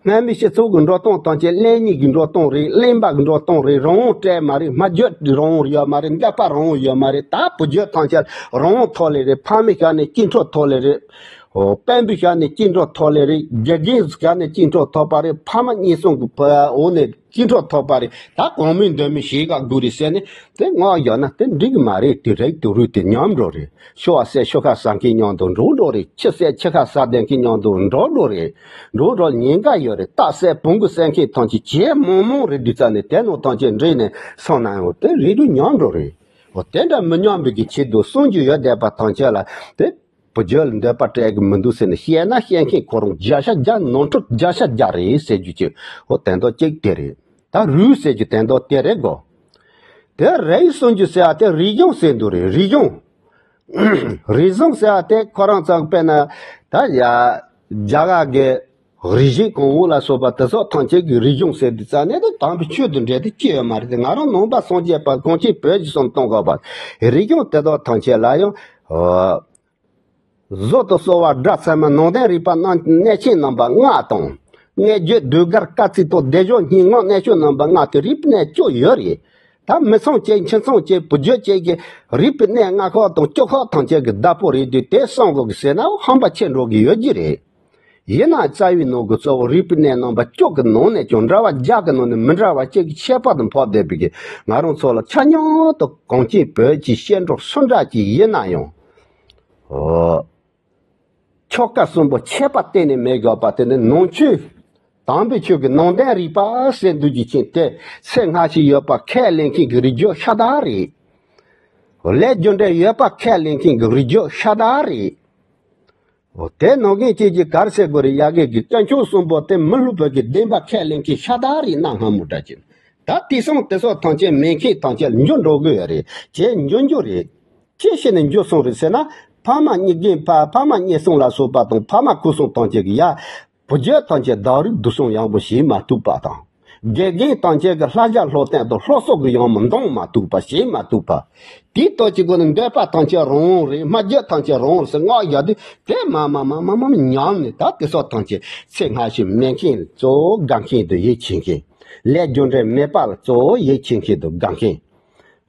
སྔ་མའི་སྤྱི་ཚོགས་ཀྱི་འགྲོ་སྟངས་ཐམས་ཅད་གླེན་ཉེས་ཀྱི་འགྲོ་སྟངས་རེད། གླེན་པ་གི་འགྲོ་སྟངས་རེད། རང་དབང་སྤྲད་མ་རེད། སྨྲ་བརྗོད་རང་དབང་ཡོད་མ་རེད། འདོད་པ་རང་དབང་ཡོད་མ་རེད། ད་བུ་རྒྱུད་ཐམས་ཅད་རང་དབང་ཐོག་ལས་རེད། ཕ་མའི་ཞལ་ནས་སྐྱེས་འཕྲོ་ཐོག་ལས་རེད། འོ། དཔོན་པོའི་ཞལ་ནས་སྐྱེས་འཕྲོ་ཐོག་ལས་རེད། དགེ་རྒན་ཞལ་ནས་སྐྱེས་འཕྲོ་ཐོབ་པ་རེད། ཕ་མ་གཉིས་གསུམ་གྱི་འོག་ནས་སྐྱེས་འཕྲོ་ཐོབ་པ་རེད། ད་གང་མིན་འདོད་མིན་བྱེད་ག་དགོས་རེད་ཟེར་ནས་དེ་ངག་བཞག་ན་དེ་འགྲིག་གི་མ་རེད། དེ་རིགས་དེ་རུས་དེ་ཉམས་འགྲོ་རེད། ཤོ་བ་བསད་ཤོ་ཁ་ཟ་མཁན་མཉམ་དུ་འགྲོ་འགྲོ་རེད། ཁྱི་བསད་ཁྱི་ཁ་ཟ་བསྡད་མཁན་མཉམ་དུ་འགྲོ་འགྲོ་རེད། འགྲོ་འགྲོ་ཉེན་ཁ་ཡོད་རེད། སྟག་བསད་བོང་གུ་བསད་མཁན་ཐམས་ཅད་བྱེད་མང་མང་རེད། དུས་ཙམ་ནས་དེ་ནང་ཐམས་ཅད་འདྲེས་ནས་སོང་ན་ཡང་དེ་རིགས་དེ་ཉམས་འགྲོ་རེད། འོ། དེ་འདྲ་མི་ཉམས་པའི་གི་ཆེད་དུ་གསུང་རྒྱུ་ཡོད་བསྡད་པ་ཐམས་ཅད་ལ་དེ། བུ་རྒྱུད་ལ་འདོད་པ་སྤྲད་གི་མི་འདུག་ཟེར་ནས་བཤད་ན་བཤད་མཁན་ཁོ་རང་བརྒྱ་ཆ་བརྒྱ་ནོར་འཁྲུལ་བརྒྱ་ཆ་བརྒྱ་རེད་ཟེར་རྒྱུ་ཅིག་འོ། དོན་དག་གཅིག་དེ་རེད། ད་རུས་ཟེར་རྒྱུ་དོན་དག་དེ་རེད་གོ། དེ་རིགས་གསུང་རྒྱུ་ཟེར་བ་དེ་རིག་གཞུང་ཟེར་འདུག་རེད། རིག་གཞུང་། རིག་གཞུང་ཟེར་བ་དེ་ཁོ་རང་ཚོ་དཔེར་ན་ད་ཡ་རྒྱ་གར་གི་རིག་གཞུང་གོང་འོག་ལ་སོགས་པ་དེ་ཚོ་ཐམས་ཅད་ཀྱི་རིག་གཞུང་ཟེར་དུས་ཙམ་ནས་དེ་དམ་པའི་ཆོས་དང་འབྲེལ་ཏེ་ཅི་ཡོད་མ་རེད་དེ། ང་རང་ནང་པ་སངས་རྒྱས་པ་གངས་ཅན་བོད་ཀྱི་གསུང་གཏོང་དགོས་པ་རིག་གཞུང་དེ་དག་ཐམས་ཅད་ལ་ཡང་། བཟོ་དང་གསོ་བ་སྒྲ་ཚད་མ་ནང་བསྟན་རིག་པ་རྣམ་གནས་ཆེན་རྣམ་པ་ལྔ་དང་། མངོན་བརྗོད་ཟློས་གར་སྐར་རྩིས་ཐོག་སྡེབ་སྦྱོར་སྙན་ངག་གནས་ཆུང་རྣམ་པ་ལྔ་སྟེ་རིག་པའི་གནས་བཅུ་ཡོད་རེད། ད་མི་ཚང་གཅིག་ཁྱི་ཚང་གཅིག་བུ་རྒྱུད་གཅིག་གི་རིག་པའི་གནས་ལྔ་ཁག་དང་བཅུ་ཁག་ཐམས་ཅད་ཀྱི་བདག་པོ་རེད་དུས་དེ་གསང་དགོས་ཀྱི་ཟེར་ན་ཧམ་པ་ཆེ་འགྲོ་གི་ཡོད་ཀྱི་རེད། ཡིན་ནའང་རྩ་བའི་ནང་གི་གཙོ་བོ་རིག་པའི་གནས་རྣམ་པ་བཅུ་གི་ནང་ནས་ཀྱང་འདྲ་བ་བརྒྱ་གི་ནང་ནས་མི་འདྲ་བ་གཅིག་གི་ཁྱད་པར་དུ་འཕགས་བསྡད་པའི་གི་ང་རང་ཚོ་ལ་ཆ་སྙོམས་དུ་གངས་ཅན་བོད་ཀྱི་བཤད་འགྲོ་སུ་འདྲ་ཅིག་ཡིན་ན་ཡང་། ཨོ། ཆོ་ག་གསུམ་པོ་ཁྱད་པར་གཏན་ནས་མེད་དགོས་པ་དེ་ནི་ནང་ཆོས། དམ་པའི་ཆོས་ཀྱི་ནང་བསྟན་རིག་པ་ཟེར་འདུག་རྒྱུ་ཅན་དེ་ཚེ་སྔ་ཕྱི་ཡོད་པ་ཁས་ལེན་མཁན་གྱི་རིགས་རྒྱུད་ཤ་སྟག་རེད། ལས་རྒྱུ་འབྲས་ཡོད་པ་ཁས་ལེན་མཁན་གྱི་རིགས་རྒྱུད་ཤ་སྟག་རེད། འོ། དེ་ནང་བཞིན་གཅིག་གིས་ག་རེ་ཟེར་དགོས་རེད། ཡ་གི་གི་དཀོན་མཆོག་གསུམ་པོ་དེ་མི་སློབ་དཔོན་གྱི་བདེན་པ་ཁས་ལེན་མཁན་ཤ་སྟག་རེད་གནའ་སྔ་མོ་འདྲ་ཅིག་ད་དེང་སང་དེ་ཚོ་ཐམས་ཅད་མེད་མཁན་ཐམས་ཅད་འགྱུར་འགྲོ་གི་ཡོད་རེད། ཅེས་འགྱུར་འགྱུར་རེད། ཅི་བྱས་ནས་འགྱུར་སོང་རེད་ཟེར་ན། ཕ་མ་གཉིས་རྒན་ཕ་ཕ་མ་གཉིས་གསུམ་ལ་སོགས་པ་དང་ཕ་མ་ཁུ་སིམ་ཐམས་ཅད་ཀྱི་ཡ། བུ་རྒྱུད་ཐམས་ཅད་བདག་རིག་བསྡུ་གསུམ་ཡག་པོ་བྱེད་མ་ཐུབ་པ་དང་། དགེ་རྒན་ཐམས་ཅད་ཀྱི་བསླབ་བྱ་སློབ་སྟོན་དང་སློབ་གསོ་གི་ཡང་མི་འདང་མ་ཐུབ་པ་བྱེད་མ་ཐུབ་པ། དེའི་སྟོབས་ཀྱི་སྒོ་ནས་འདོད་པ་ཐམས་ཅད་རང་དབང་རེད། སྨྲ་བརྗོད་ཐམས་ཅད་རང་དབང་ཟེར་ངག་བཞག་དུས་དེ་མ་མ་མ་མ་མ་མ་ཉམས་ནས་ད་དེ་སོགས་ཐམས་ཅད་ཚེ་སྔ་ཕྱི་མེད་མཁན་གཙོ་བོ་དགའ་མཁན་དུ་ཡིད་ཆེས་མཁན། ལས་རྒྱུ་འབྲས་མེད་པ་ལ་གཙོ་བོ་ཡིད་ཆེས་མཁན་དུ་དགའ་མཁན།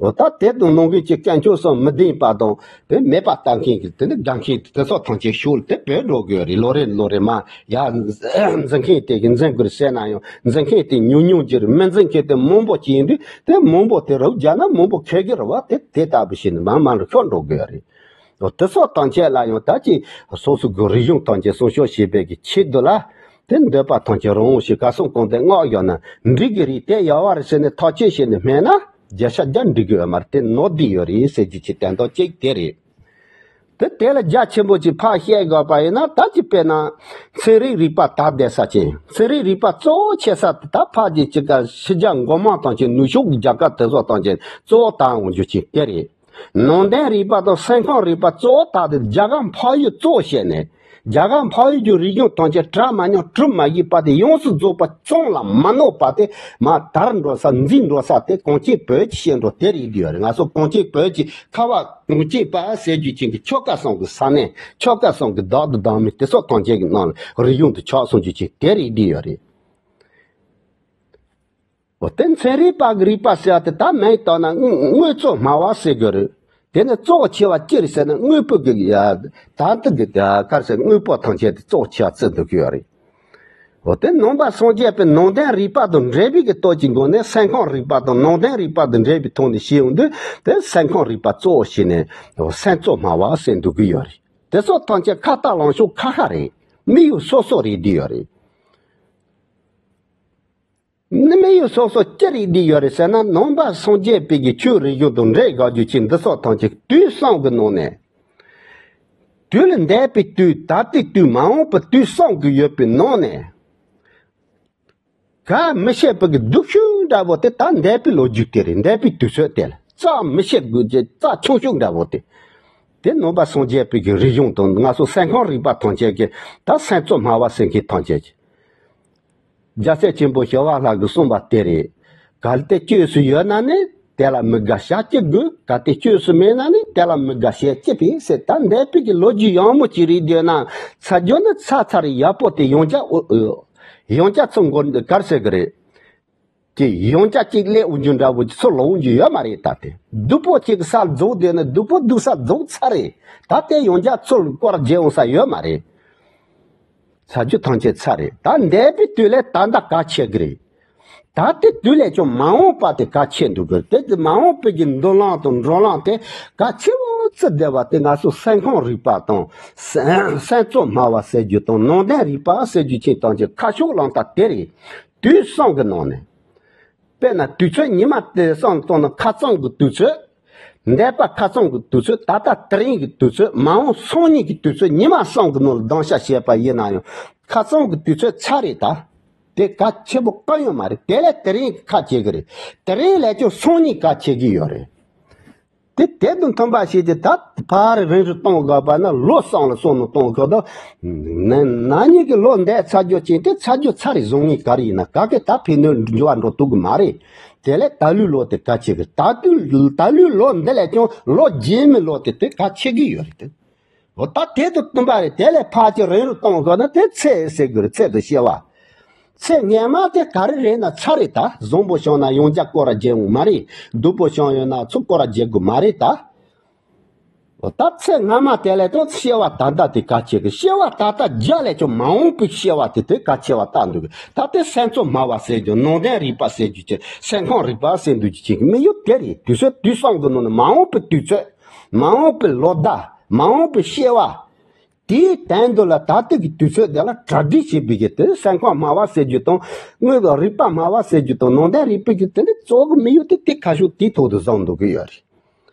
འོ་ད་དེ་དང་ནང་གི་ཅིག་དཀོན་མཆོག་གསུམ་མི་ལྡན་པ་དང་དེ་མེད་པ་ལྟ་མཁན་གྱི་དེ་ནི་དགའ་མཁན་དེ་ཚོ་ཐམས་ཅད་ཤུགས་དེ་བོད་འགྲོ་དགོས་རེད། ལོ་རེ་ལོ་རེ་མ་ཡ་འཛིན་མཁན་དེ་གི་འཛིན་དགོས་རེད་ཟེར་ན་ཡང་འཛིན་མཁན་དེ་ཉུང་ཉུང་ཅིག་རེད། མི་འཛིན་མཁན་དེ་མང་པོ་ཅིག་ཡིན་དུས་དེ་མང་པོ་དེ་རུབ་རྒྱག་ན་མང་པོ་ཁེལ་གི་རེད་བ། དེ་དེ་ལྟ་བུ་ཞིག་ནི་མང་མང་རུ་ཤོར་འགྲོ་དགོས་རེད། འོ་དེ་ཚོ་ཐམས་ཅད་ལ་ཡང་ད་ཅིག་སོ་སོ་གི་རིག་གཞུང་ཐམས་ཅད་སྲུང་སྐྱོབ་བྱེད་པའི་གི་ཆེད་དུ་ལ་དེ་འདོད་པ་ཐམས་ཅད་རང་དབང་ཞིག་ག་སོང་གང་དེ་སྔགས་བཞག་ན་འགྲིག་གི་རེད། དེ་ཡག་པ་རེད་ཟེར་ནས་ཐག་གཅོད་བྱས་ནས་སྨྲས་ན། བརྒྱ་ཆ་བརྒྱ་འགྲིག་གི་ཡོད་མ་རེད། དེ་ནོར་བསྡད་ཡོད་རེད་ཟེར་རྒྱུ་ཅིག་དོན་དག་གཅིག་དེ་རེད། དེ་དེ་ལ་རྒྱ་ཆེན་པོ་ཅིག་ཕར་བཤད་དགོས་པ་ཡིན་ན། ད་ཅིག་དཔེར་ན་ཚན་རིག་རིག་པ་དར་བསྡད་ས་ཅན། ཚན་རིག་རིག་པ་གཙོ་བོ་ཆེ་ས་དེ་ད་ཕར་གྱི་ཅིག་ག་ཕྱི་རྒྱལ་མགོ་དམངས་དང་ཅིག་ནུབ་ཕྱོགས་ཀྱི་རྒྱལ་ཁབ་དེ་ཚོ་དང་ཅིག་གཙོ་བོ་དར་འོང་རྒྱུ་ཅིག་དེ་རེད། ནང་བསྟན་རིག་པ་དང་སེམས་ཁམས་རིག་པ་གཙོ་བོ་དག་དེ་རྒྱ་གར་འཕགས་ཡུལ་གཙོ་བོ་བྱས་ནས། རྒྱ་གར་འཕགས་ཡུལ་གྱི་རིག་གཞུང་ཐམས་ཅད་གྲ་མ་ཉམས་གྲུབ་མ་བཞེས་པ་དེ་ཡོངས་སུ་རྫོགས་པ་བཙོང་ལ་མ་གནོད་པ་དེ་མར་དར་འགྲོ་ས་འཛིན་འགྲོ་ས་དེ་གངས་ཅན་བོད་ཀྱི་བཤད་འགྲོ་དེ་རེད་བསྡད་ཡོད་རེད། ང་ཚོ་གངས་ཅན་བོད་ཀྱི་ཁ་བ་གངས་ཅན་པ་ཟེར་རྒྱུ་ཅན་གྱི་ཆོལ་ཁ་གསུམ་གྱི་ས་གནས། ཆོལ་ཁ་གསུམ་གྱི་བདག་ཏུ་བདག་མེད་དེ་ཚོ་ཐམས་ཅད་ཀྱི་ནང་ལ་རིག་གཞུང་དེ་ཆགས་སོང་རྒྱུ་ཅན་དེ་རེད་བསྡད་ཡོད་རེད། འོ་དེ་ཚན་རིག་པ་གི་རིག་པ་ཟེར་བ་དེ་ད་མིང་བཏགས་ན་དངོས་དངོས་གཙོ་སྨྲ་བ་ཟེར་དགོས་རེད། དེ་ནི་གཙོ་བོ་ཆེ་བ་ཅི་རེད་ཟེར་ན་དངོས་པོ་གི་ཡ་ད་ལྟ་གི་ད་ག་རེ་ཟེར་དངོས་པོ་ཐམས་ཅད་དེ་གཙོ་བོ་ཆེ་བ་བརྩི་འདུག་གི་ཡོད་རེད། འོ་དེ་ནང་པ་སངས་རྒྱས་པའི་ནང་བསྟན་རིག་པ་དང་འབྲེལ་བའི་གི་སྟོབས་ཀྱི་སྒོ་ནས་སེམས་ཁམས་རིག་པ་དང་ནང་བསྟན་རིག་པ་དང་འབྲེལ་བའི་ཐོག་ནས་བཤད་ཡོང་དུས་དེ་སེམས་ཁམས་རིག་པ་གཙོ་བོ་བྱས་ནས་འོ་སེམས་གཙོ་སྨྲ་བ་ཟེར་འདུག་གི་ཡོད་རེད། དེ་ཚོ་ཐམས་ཅད་ཁ་ལྟ་ལངས་ཕྱོགས་ཁ་ཁ་རེད། དམིགས་ཡུལ་སོ་སོ་རེད་བསྡད་ཡོད་རེད། ནི་དམིགས་ཡུལ་སོ་སོ་ཅི་རེད་བསྡད་ཡོད་རེད་ཟེར་ན། ནང་པ་སངས་རྒྱས་པའི་གི་ཆོས་རིག་གཞུང་དང་འབྲེལ་དགོས་རྒྱུ་ཅན་འདི་ཚོ་ཐམས་ཅད་དུས་གསུམ་གྱི་ནང་ནས། དུས་ལ་འདས་པའི་དུས། ད་ལྟའི་དུས། མ་འོངས་པའི་དུས་གསུམ་གྱི་ཡོད་པའི་ནང་ནས། ག་མི་ཤེས་པའི་གི་སྡུག་ཤོས་འདྲ་བོ་དེ་ད་འདས་པའི་ལོ་རྒྱུས་དེ་རེད། འདས་པའི་དུས་ཚོད་དེ་ལ་རྩ་མི་ཤེས་དགོས་ཀྱི་རྩ་ཆུང་ཤོས་འདྲ་བོ་དེ། དེ་ནང་པ་སངས་རྒྱས་པའི་གི་རིག་གཞུང་དང་ང་ཚོ་སེམས་ཁམས་རིག་པ་ཐམས་ཅད་ཀྱི་ད་སེམས་གཙོ་སྨྲ་བ་ཟེར་མཁན་ཐམས་ཅད་ཀྱི། རྒྱལ་སྲས་ཆེན་པོ་ཞི་བ་ལྷ་གིས་གསུངས་པ་དེ་རེད། གལ་ཏེ་བཅོས་སུ་ཡོད་ན་ནི་དེ་ལ་མི་དགའ་བྱ་ཅི་དགོས། གལ་ཏེ་བཅོས་སུ་མེད་ན་ནི་དེ་ལ་མི་དགའ་བྱེད་ཅི་ཕན་ཟེར། ད་འདས་པའི་གི་ལོ་རྒྱུས་ཡག་མོ་ཅིག་རེད་བསྡད་ན་ཚར་རྒྱུ་ནི་ཚར་ཚར་རེད། ཡག་པོ་དེ་ཡོང་ཆ་ཨོ་ཨོ། ཡང་བསྐྱར་ཚུར་འགོར་འདི་གར་ཟེར་གི་རེད། དེ་ཡང་བསྐྱར་གཅིག་སླེབས་འོང་རྒྱུ་འདྲ་བོ་ཚུར་ལོག་འོང་རྒྱུ་ཡོད་མ་རེད། ད་དེ་སྡུག་པོ་གཅིག་གི་སར་རྫོགས་བསྡད་ན་སྡུག་པོ་སྡུག་ས་རྫོགས་ཚར་རེད། ད་དེ་ཡང་བསྐྱར་ཚུར་སྐོར་ར་བརྒྱབ་འོང་ས་ཡོད་མ་རེད། ཚར་རྒྱུ་ཐམས་ཅད་ཚར་རེད། ད་འདས་པའི་དུས་ལས་ད་ལྟ་གལ་ཆེ་གི་རེད། ད་ལྟའི་དུས་ལས་ཀྱང་མ་འོངས་པ་དེ་གལ་ཆེ་འདུག་གི། དེ་དེ་མ་འོངས་པའི་གི་མདུན་ལམ་དང་འགྲོ་ལམ་དེ་གལ་ཆེ་བོ་བརྩི་བསྡད་པ་དེ་ང་ཚོ་སེམས་ཁམས་རིག་པ་དང་སེམས་སེམས་ཚོར་སྨྲ་བ་ཟེར་རྒྱུ་དང་ནང་བསྟན་རིག་པ་ཟེར་རྒྱུ་ཅན་ཐམས་ཅད་ཁ་ཕྱོགས་ལམ་སྟོན་དེ་རེད། དུས་གསུམ་གྱི་ནང་ནས། དཔེར་ན་དུས་ཚོད་ཉི་མ་དེ་བསམ་བློ་བཏང་ན་ཁ་སང་གི་དུས་ཚོད། འདས་པ་ཁ་སང་གི་དུས་ཚོད། ད་ལྟ་དེ་རིང་གི་དུས་ཚོད། མ་འོངས་སང་ཉིན་གྱི་དུས་ཚོད། ཉི་མ་གསུམ་གྱི་ནང་ལ་གདན་ཞུ་བྱས་པ་ཡིན་ན་ཡང་ཁ་སང་གི་དུས་ཚོད་ཚར་རེད་ད། དེ་གལ་ཆེན་པོ་གང་ཡང་མ་རེད། དེ་ལས་དེ་རིང་གི་ཁ་ཆེ་གི་རེད། དེ་རིང་ལས་ཀྱང་སང་ཉིན་གལ་ཆེ་གི་ཡོད་རེད། དེ་དེ་དང་མཐུན་པ་ཞིག་དེ་ད་ཕར་རིང་རུ་གཏོང་དགོས་པ་ན་ལོ་གསུམ་ལ་སོང་ནས་གཏོང་དགོས་དོ། ན་ན་ནིང་གི་ལོ་འདས་ཚར་རྒྱུ་ཅན་དེ་ཚར་རྒྱུ་ཚར་རེད། སང་ཉིན་ག་རེ་ཡིན་ན་ག་གེ་ད་ཕན་གནོད་འབྱུང་བ་འགྲོ་ཐུབ་གི་མ་རེད། དེ་ལས་ད་ལོའི་ལོ་དེ་གལ་ཆེ་གི། ད་དུས་ད་ལོའི་ལོ་འདི་ལས་ཀྱང་ལོ་རྗེས་མའི་ལོ་དེ་དེ་གལ་ཆེ་གི་ཡོད་རེད་དེ། འོ་ད་དེ་དང་བསྟུན་པ་རེད། དེ་ལས་ཕར་ཅིག་རིང་རུ་གཏོང་དགོས་ན་དེ་ཚེ་ཟེར་དགོས་རེད། ཚེ་དང་བྱེ་བ། ཚེ་སྔ་མ་དེ་ག་རེ་རེད་ན་ཚར་རེད། ད་བཟང་པོ་བྱུང་ན་ཡང་བསྐྱར་སྐོར་ར་བརྒྱབ་འོང་མ་རེད། སྡུག་པོ་བྱུང་ཡོད་ན་ཚུར་སྐོར་ར་བརྒྱབ་དགོས་མ་རེད་ད། འོ་ད་ཚེ་སྔ་མ་དེ་ལས་ཀྱང་བྱེ་བ་ད་ལྟ་དེ་གལ་ཆེ་གི། བྱེ་བ་ད་ལྟ་བརྒྱབ་ལས་ཀྱང་མ་འོངས་པའི་བྱེ་བ་དེ་དེ་གལ་ཆེ་བ་ལྟ་འདུག་གི། ད་དེ་སེམས་ཚོར་སྨྲ་བ་ཟེར་རྒྱུ་ནང་བསྟན་རིག་པ་ཟེར་རྒྱུ་ཅན་སེམས་ཁམས་རིག་པ་ཟེར་འདུག་རྒྱུ་ཅན་གི་དམིགས་ཡུལ་དེ་རེད། དུས་ཚོད་དུས་གསུམ་གི་ནང་ནས་མ་འོངས་པའི་དུས་ཚོད། མ་འོངས་པའི་ལོ་ཟླ། མ་འོངས་པའི་བྱེ་བ། དེའི་དོན་དུ་ལ་ད་ལྟ་གི་དུས་ཚོད་དེ་ལ་གྲ་སྒྲིག་བྱེད་པའི་གི་དེ་སེམས་ཁམས་སྨྲ་བ་ཟེར་རྒྱུ་དང་དངོས་པོ་རིག་པ་སྨྲ་བ་ཟེར་རྒྱུ་དང་ནང་བསྟན་རིག་པའི་གི་དེ་ནི་གཙོ་བོ་གི་དམིགས་ཡུལ་དེ་དེ་ཁ་ཕྱོགས་དེའི་ཐོག་ཏུ་བཟུང་འདུག་གི་ཡོད་རེད།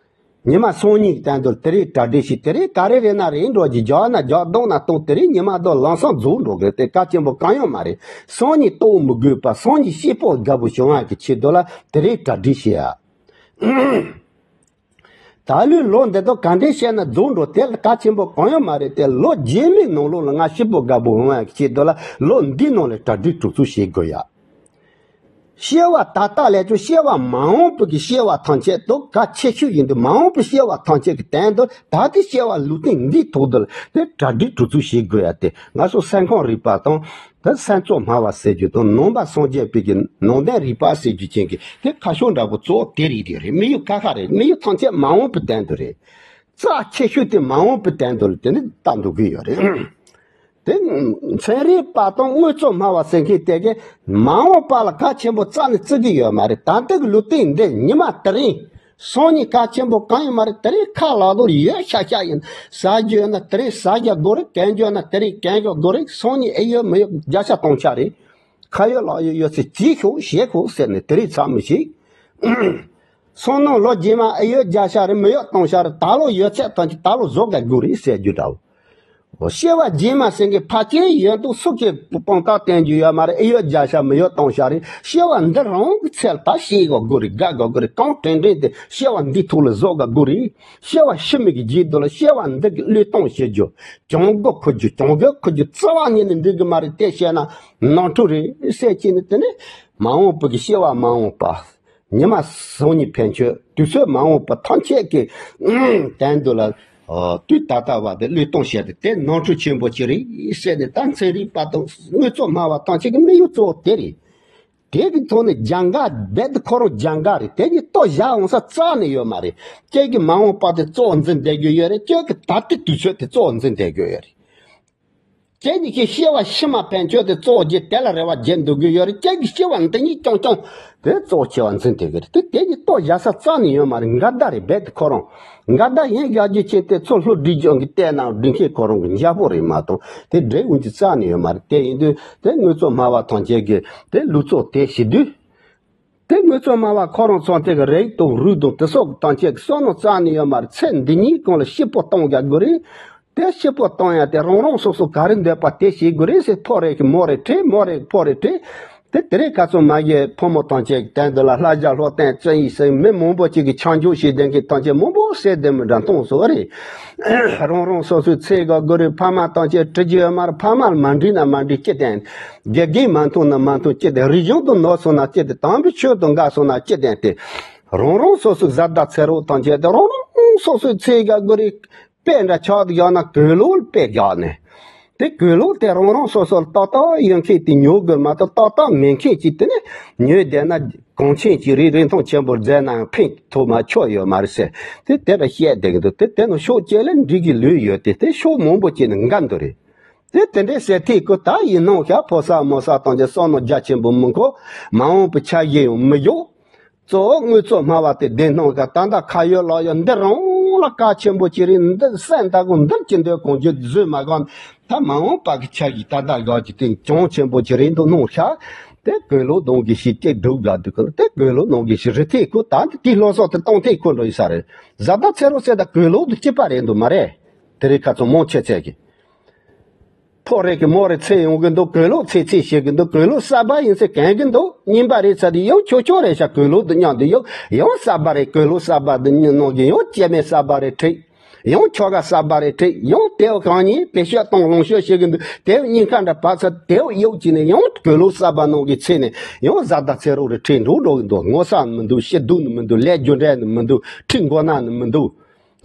ཉི་མ་སང་ཉིན་གི་སྟེང་དུ་དེ་རིང་གྲ་སྒྲིག་བྱེད། དེ་རིང་ག་རེ་རེད་ན་རེད་འགྲོ་གི། རྒྱག་ན་རྒྱག་བཏང་ན་བཏང་། དེ་རིང་ཉི་མ་དང་ལམ་སང་རྫོགས་འགྲོ་གི་དེ་གལ་ཆེན་པོ་གང་ཡང་མ་རེད། སང་ཉིན་ལྟོགས་མི་དགོས་པ་སང་ཉིན་སྐྱིད་པོ་དགའ་པོ་བྱུང་བ་གི་ཆེད་དུ་ལ་དེ་རིང་གྲ་སྒྲིག་བྱེད་ཡ། ད་ལོའི་ལོ་འདི་དག་ག་འདྲས་བྱས་ན་རྫོགས་འགྲོ་དེ་ལ་གལ་ཆེན་པོ་གང་ཡང་མ་རེད་དེ། ལོ་རྗེས་མའི་ནང་ལོགས་ལ་ང་སྐྱིད་པོ་དགའ་པོ་འོང་བའི་ཆེད་དུ་ལ་ལོ་འདིའི་ནང་ལ་གྲ་སྒྲིག་གྲོགས་ཚོགས་བྱེད་དགོས་ཡ། བྱེ་བ་ད་ལྟ་ལས་ཀྱང་བྱེ་བ་མ་འོངས་པའི་གི་བྱེ་བ་ཐམས་ཅད་དུ་གལ་ཆེ་ཤོས་ཡིན་དུས་མ་འོངས་པའི་བྱེ་བ་ཐམས་ཅད་ཀྱི་སྟེང་དུ་ད་ལྟའི་བྱེ་བ་ལུས་རྟེན་འདིའི་ཐོག་ཏུ་ལ་དེ་གྲ་སྒྲིག་གྲོགས་ཚོགས་བྱེད་དགོས་ཡ་དེ་ང་ཚོ་སེམས་ཁམས་རིག་པ་དང་། ད་སེམས་ཚོར་སྨྲ་བ་ཟེར་རྒྱུ་དང་ནང་པ་སངས་རྒྱས་པའི་གི་ནང་བསྟན་རིག་པ་ཟེར་རྒྱུ་ཅན་གི་དེ་ཁ་ཕྱོགས་འདྲ་པོ་གཙོ་བོ་དེ་རིགས་དེ་རེད། དམིགས་ཡུལ་ཁ་ཁ་རེད། དམིགས་ཡུལ་ཐམས་ཅད་མ་འོངས་པའི་དོན་དུ་རེད། རྩ་ཆེ་ཤོས་དེ་མ་འོངས་པའི་དོན་དུ་ལ་དེ་ནི་ལྟ་འདུག་གི་ཡོད་རེད། དེ་ཚན་རིག་པ་དང་དངོས་གཙོ་སྨྲ་བ་ཟེར་མཁན་དེ་གས་མ་འོངས་པ་ལ་གལ་ཆེན་པོ་རྩ་ནས་བརྩི་གི་ཡོད་མ་རེད། ད་ལྟ་གི་ལུས་རྟེན་འདི་ཉི་མ་དེ་རིང་སང་ཉིན་གལ་ཆེན་པོ་གང་ཡང་མ་རེད། དེ་རིང་ཁ་ལག་ལོར་ཡོད་ཤག་ཤག་ཡིན། ཟ་རྒྱུ་ཡོད་ན་དེ་རིང་ཟ་རྒྱག་དགོས་རེད། གན་རྒྱུ་ཡོད་ན་དེ་རིང་གན་རྒྱག་དགོས་རེད། སང་ཉིན་ཨེ་ཡོད་མི་ཡོད་བརྒྱ་ཆ་སྟོང་ཆ་རེད། ཁ་ཡོད་ལག་ཡོད་ཡོད་ཚད་ཅིག་ཤོག་བྱེད་ཤོག་ཟེར་ནས་དེ་རིང་ཚར་མི་ཤེས། སང་ནངས་ལོ་རྗེས་མ་ཨེ་ཡོད་བརྒྱ་ཆ་རེད། མི་ཡོད་སྟོང་ཆ་རེད། ད་ལོ་ཡོད་ཚད་ཐམས་ཅད་ད་ལོ་བཟོ་དགོས་དགོས་རེད་ཟེར་རྒྱུ་འདྲ་བོ། བྱེ་བ་རྗེས་མ་ཟེར་མཁན་ཕལ་ཆེར་ཡོད་འདུག་སུ་གིས་དཔང་རྟགས་བསྟན་རྒྱུ་ཡོད་མ་རེད། ཨེ་ཡོད་བརྒྱ་ཆ་མི་ཡོད་སྟོང་ཆ་རེད། བྱེ་བ་འདི་རང་གི་ཚད་ལ་ད་ཤེས་དགོས་དགོས་རེད། དགའ་དགོས་དགོས་རེད། གང་དྲན་དྲན་དེ་བྱེ་བ་འདིའི་ཐོག་ལ་བཟོ་དགོས་དགོས་རེད། བྱེ་བ་ཤི་མི་གི་རྗེས་དུ་ལ་བྱེ་བ་འདི་གི་བློས་གཏོང་བྱེད་རྒྱུ། གྱོང་གུད་འཁུར་རྒྱུ། གྱོང་གུད་འཁུར་རྒྱུ་རྩ་བ་ཉིད་ནས་འགྲིག་གི་མ་རེད། དེ་བཤད་ན་ནོར་འཁྲུལ་རེད་ཟེར་གྱི་ནི་དེ་ནི་མ་འོངས་པ་གི་བྱེ་བ་མ་འོངས་པ། ཉི་མ་སང་ཉིན་ཕན་ཆོད་དུས་ཚོད་མ་འོངས་པ་ཐམས་ཅད་ཀྱི་དོན་དུ་ལ་དུས་ད་ལྟ་བ་དེ་བློས་གཏོང་བྱས་ཏེ་དེ་ནོར་འཁྲུལ་ཆེན་པོ་ཅིག་རེད་ཟེར་ནས། ད་ཚན་རིག་པ་དང་དངོས་གཙོ་སྨྲ་བ་ཐམས་ཅད་ཀྱི་དམིགས་ཡུལ་གཙོ་བོ་དེ་རེད། དེ་གི་ཐོག་ནས་སྦྱང་ག་རྦད་དེ་ཁོ་རང་སྦྱང་ག་རེད། དེ་གི་ལྟོ་བཞག་འོང་ས་རྩ་ནས་ཡོད་མ་རེད། ཁྱེད་ཀྱི་མ་འོངས་པ་དེ་གཙོ་བོ་འཛིན་བསྡད་རྒྱུ་ཡོད་རེད། ཁྱེད་ཀྱི་ད་ལྟའི་དུས་ཚོད་དེ་གཙོ་བོ་འཛིན་བསྡད་རྒྱུ་ཡོད་རེད། ཁྱེད་ནི་ཁྱེད་བྱེ་བ་ཤི་མ་ཕན་ཆོད་དེ་གཙོ་བོ་བརྒྱབ་དེ་ལ་རེ་བ་བརྒྱབ་འདུག་གི་ཡོད་རེད། ཁྱེད་ཀྱི་བྱེ་བ་འདི་གཉིས་རྐྱང་རྐྱང་དེ་གཙོ་བོ་ཆེ་བ་འཛིན་བསྡད་གི་རེད། དེ་དེ་གི་ལྟོ་བཞག་ས་རྩ་ནས་ཡོད་མ་རེད། འགལ་ཟླ་རེད། རྦད་དེ་ཁོ་རང་འགལ་ཟླ་ཡིན། བཞག་རྒྱུ་ཅན་དེ་ཚོ་ལྷུ་སྒྲིག་ཅན་གྱི་ལྟས་ན་སྒྲིག་མཁན་ཁོ་རང་གི་འཇའ་པོ་རེད་མ་གཏོགས་དེ་འབྲེལ་འོང་རྒྱུ་རྩ་ནས་ཡོད་མ་རེད། དེ་ཡིན་དུས་དེ་དངོས་གཙོ་སྨྲ་བ་ཐམས་ཅད་ཀྱི་དེ་ལུགས་གཙོ་དེ་བྱེད་དུས། དེ་དངོས་གཙོ་སྨྲ་བ་ཁོ་རང་ཚོ་དེ་གི་རིགས་དང་རུས་དང་དེ་སོགས་ཀྱི་ཐམས་ཅད་ཀྱི་བསམ་བློ་རྩ་ནས་ཡོད་མ་རེད། ཚེ་འདི་ཉིད་གང་ལ་སྐྱིད་པོ་གཏོང་རྒྱག་དགོས་རེད། དེ་སྐྱིད་པོ་གཏོང་ཡ་དེ་རང་རང་སོ་སོ་ག་རེ་འདོད་པ་དེ་བྱེད་དགོས་རེད་ཟེར། ཕོ་རེ་གི་མོ་རེ་ཁྲིད། མོ་རེ་གི་ཕོ་རེ་ཁྲིད། དེ་དེ་རིང་ཁ་སང་མ་གི་ཕོ་མོ་ཐམས་ཅད་ཀྱི་དོན་དུ་ལ་ལྷ་བརྒྱ་ལྷོ་བསྟན་བཙན་ཡིན་ཟེར་མི་མང་པོ་ཅིག་གིས་ཆང་འཇོག་བྱེད་བསྡད་མཁན་ཐམས་ཅད་མང་པོ་བསད་བསྡད་མི་འདྲ་མཐོང་སོང་བ་རེད། རང་རང་སོ་སོའི་ཚེ་ག་དགོས་རེད། ཕ་མ་ཐམས་ཅད་འཁྲིད་རྒྱུ་ཡོད་མ་རེད། ཕ་མ་ལ་མ་འགྲིག་ན་མ་འགྲིག་ཅི་བསྟན། དགེ་རྒན་མ་མཐོང་ན་མ་མཐོང་ཅི་བསྟན། རིག་གཞུང་དུ་ནོར་སོང་ན་ཅི་བསྟན། དམ་པའི་ཆོས་དང་འགལ་སོང་ན་ཅི་བསྟན་ཏེ། རང་རང་སོ་སོའི་བཟའ་ཟླ་ཚེ་རོགས་ཐམས་ཅད་དེ་རང་རང་སོ་སོའི་ཚེ་ག་དགོས་རེད། དཔེ་འདྲ་ཆགས་བསྡད་ཡོད་ན་གོས་ལོག་དཔེ་རྒྱག་ནས། དེ་གོས་ལུགས་དེ་རང་རང་སོ་སོར་ཏག་ཏག་ཡོད་མཁན་དེ་ཉོ་དགོས་མ་གཏོགས། ཏག་ཏག་མེད་མཁན་གྱིས་དེ་ནས་ཉོས་བསྡད་ན། གོང་ཆེན་གྱིས་རིགས་རིན་ཐང་ཆེན་པོ་མཛད་ནའང་ཕན་ཐོགས་མ་ཆོག་ཡོད་མ་རེད་ཟེར། དེ་དེ་ལ་བཤད་བསྡད་ཀྱི་འདུག་དེ་དེ་ནི་ཕྱོགས་གཅིག་ལ་འགྲིག་གི་ལོས་ཡོད་དེ། དེ་ཕྱོགས་མང་པོ་ཅིག་ནས་འགལ་འདུག་རེད། དེ་དེ་འདྲའི་ཟེར་ཐེངས་ཁོ་ད་ཡིན་ནོ་ཤ་ཕོ་ས་མོ་ས་བཏང་རྒྱུ་བསམ་བློ་རྒྱ་ཆེན་པོ་མི་འཁོར། མ་འོངས་པའི་འཆར་གཞི་ཡང་མི་ཡོད། གཙོ་བོ་དངོས་གཙོ་སྨྲ་བ་དེ་བདེན་སྣང་ག་ད་ལྟ་ཁ་ཡོད་ལག་ཡོད་འདི་རང་ལ་གལ་ཆེན་པོ་ཅིག་རེད། འདི་སེམས་ད་གོ་འདིར་ཅི་འདོད་གང་བྱེད་བཟོས་མ་གང་། ད་མ་འོངས་པ་གི་ཆ་གི་ད་ལྟ་ག་གི་དེ་གྱོང་ཆེན་པོ་ཅིག་རེད་འདུག་སྣང་ཤ། དེ་གོས་ལོག་གདོང་གི་ཞིག་སྐྱེ་སྒྲུབ་དགའ་འདུག་གི། དེ་གོས་ལོག་གདོང་གི་ཞིག་རི་ཐེ་ཁོ་ད་འདི་དེའི་ལོ་སོགས་དེ་གཏོང་ཐེངས་ཁོ་འགྲོ་ཡི་ས་རེད། བཟའ་ཟླ་ཚེ་རོགས་ཟེར་ད་གོས་ལོག་དེ་གཅིག་པ་རེད་འདུག་མ་རེད། དེ་རིང་ཁ་ཚོ་མང་ཆེ་ཚད་ཀྱི། ཕོ་རེ་གི་མོ་རེ་ཚེ་ཡོང་གི་འདུག་གོས་ལོག་ཚེ་ཚེ་བྱེད་ཀྱི་འདུག་གོས་ལོག་གསར་པ་ཡིན་ཚེ་གན་གི་འདུག་གཉིས་པ་རེ་ཚ་དེ་ཡང་ཆོག་ཆོག་རེ་ཤ་གོས་ལོག་དུ་མཉམ་དུ་ཡང་ཡང་གསར་པ་རེ་གོས་ལོག་གསར་པ་དུ་མཉམ་ནང་གི་ཡང་སྐྱེ་མེད་གསར་པ་རེ་ཁྲིད། ཡང་ཆོ་ག་གསར་པ་རེ་ཁྲིད། ཡང་དེའུ་གང་ཉིད་བེད་སྤྱོད་གཏོང་ལོངས་སྤྱོད་བྱེད་ཀྱི་འདུག་དེའུ་གཉིས་ཀ་འདྲ་བར་ཚ་དེའུ་གཡོག་ཅིག་ནས་ཡང་གོས་ལོག་གསར་པ་ནང་གི་ཚེ་ནས་ཡང་བཟའ་ཟླ་ཚེ་རོགས་རེ་ཁྲིད་འགྲོ་འགྲོ་གི་འདུག་ངོ་ས་ནི་མི་འདུག་ཤི་སྡུག་ནི་མི་འདུག་ལས་རྒྱུ་འབྲས་ནི་མི་འདུག་ཁྲིད་མགོ་ན་ནི་མི་འདུག་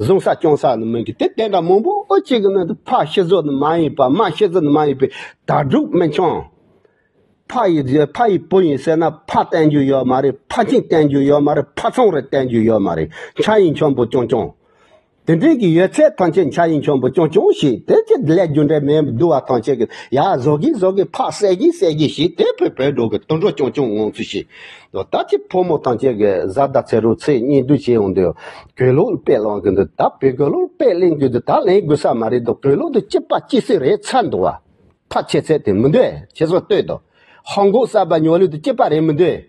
བཟུང་ས་སྐྱོང་ས་ནི་མི་འདུག་དེ་དེ་འདྲ་མང་པོ་ཨོ་གཅིག་གི་ནང་དུ་ཕ་ཤི་ཟོ་ནི་མ་ཡིན་པ། མ་ཤི་ཟོ་ནི་མ་ཡིན་པའི་དག་སྒྲུབ་མི་འཆང་། ཕ་ཡི་ཕ་ཡི་བུ་ཡིན་ཟེར་ན་ཕ་བསྟན་རྒྱུ་ཡོད་མ་རེད། ཕ་ཆིང་བསྟན་རྒྱུ་ཡོད་མ་རེད། ཕ་ཚང་རེ་བསྟན་རྒྱུ་ཡོད་མ་རེད། འཆར་ཡིན་ཆོམ་པོ་ཅོང་ཅོང་། དེ་འདྲའི་གི་ཡོད་ཚད་ཐམས་ཅད་འཆར་ཡིན་ཆོམ་པོ་ཅོང་ཅོང་ཞིག་དེ་ཚེ་ལས་རྒྱུ་འབྲས་མེད་འདུག་བ་ཐམས་ཅད་གི་ཡ་བཟོ་གི་བཟོ་གི་ཕ་བསད་གི་བསད་གི་ཞིག་དེ་བོད་བོད་འགྲོ་གི་དུད་འགྲོ་ཅོང་ཅོང་ངང་ཚུལ་ཞིག་ད་ཅི་ཕོ་མོ་ཐམས་ཅད་གི་བཟའ་ཟླ་ཚེ་རོགས་ཚེ་གཉིས་འདུས་བྱས་ཡོང་དུས་གོས་ལོག་དཔེ་བླངས་གི་འདུག་ད་བོད་གོས་ལོག་དཔེ་ལེན་གི་འདུག་ད་ལེན་དགོས་ས་མ་རེད་འདུག་གོས་ལོག་དེ་གཅིག་པ་གཅིག་སྲིད་རེད་ཚར་འདུག་བ། ཕ་ཆེ་ཚད་དེ་མི་འདོད། ཁྱེད་ཚོ་ལྟོས་དང་། ཧང་གོ་གསར་པ་ཉོ་ལུགས་དེ་གཅིག་པ་རེད་མི་འདོད།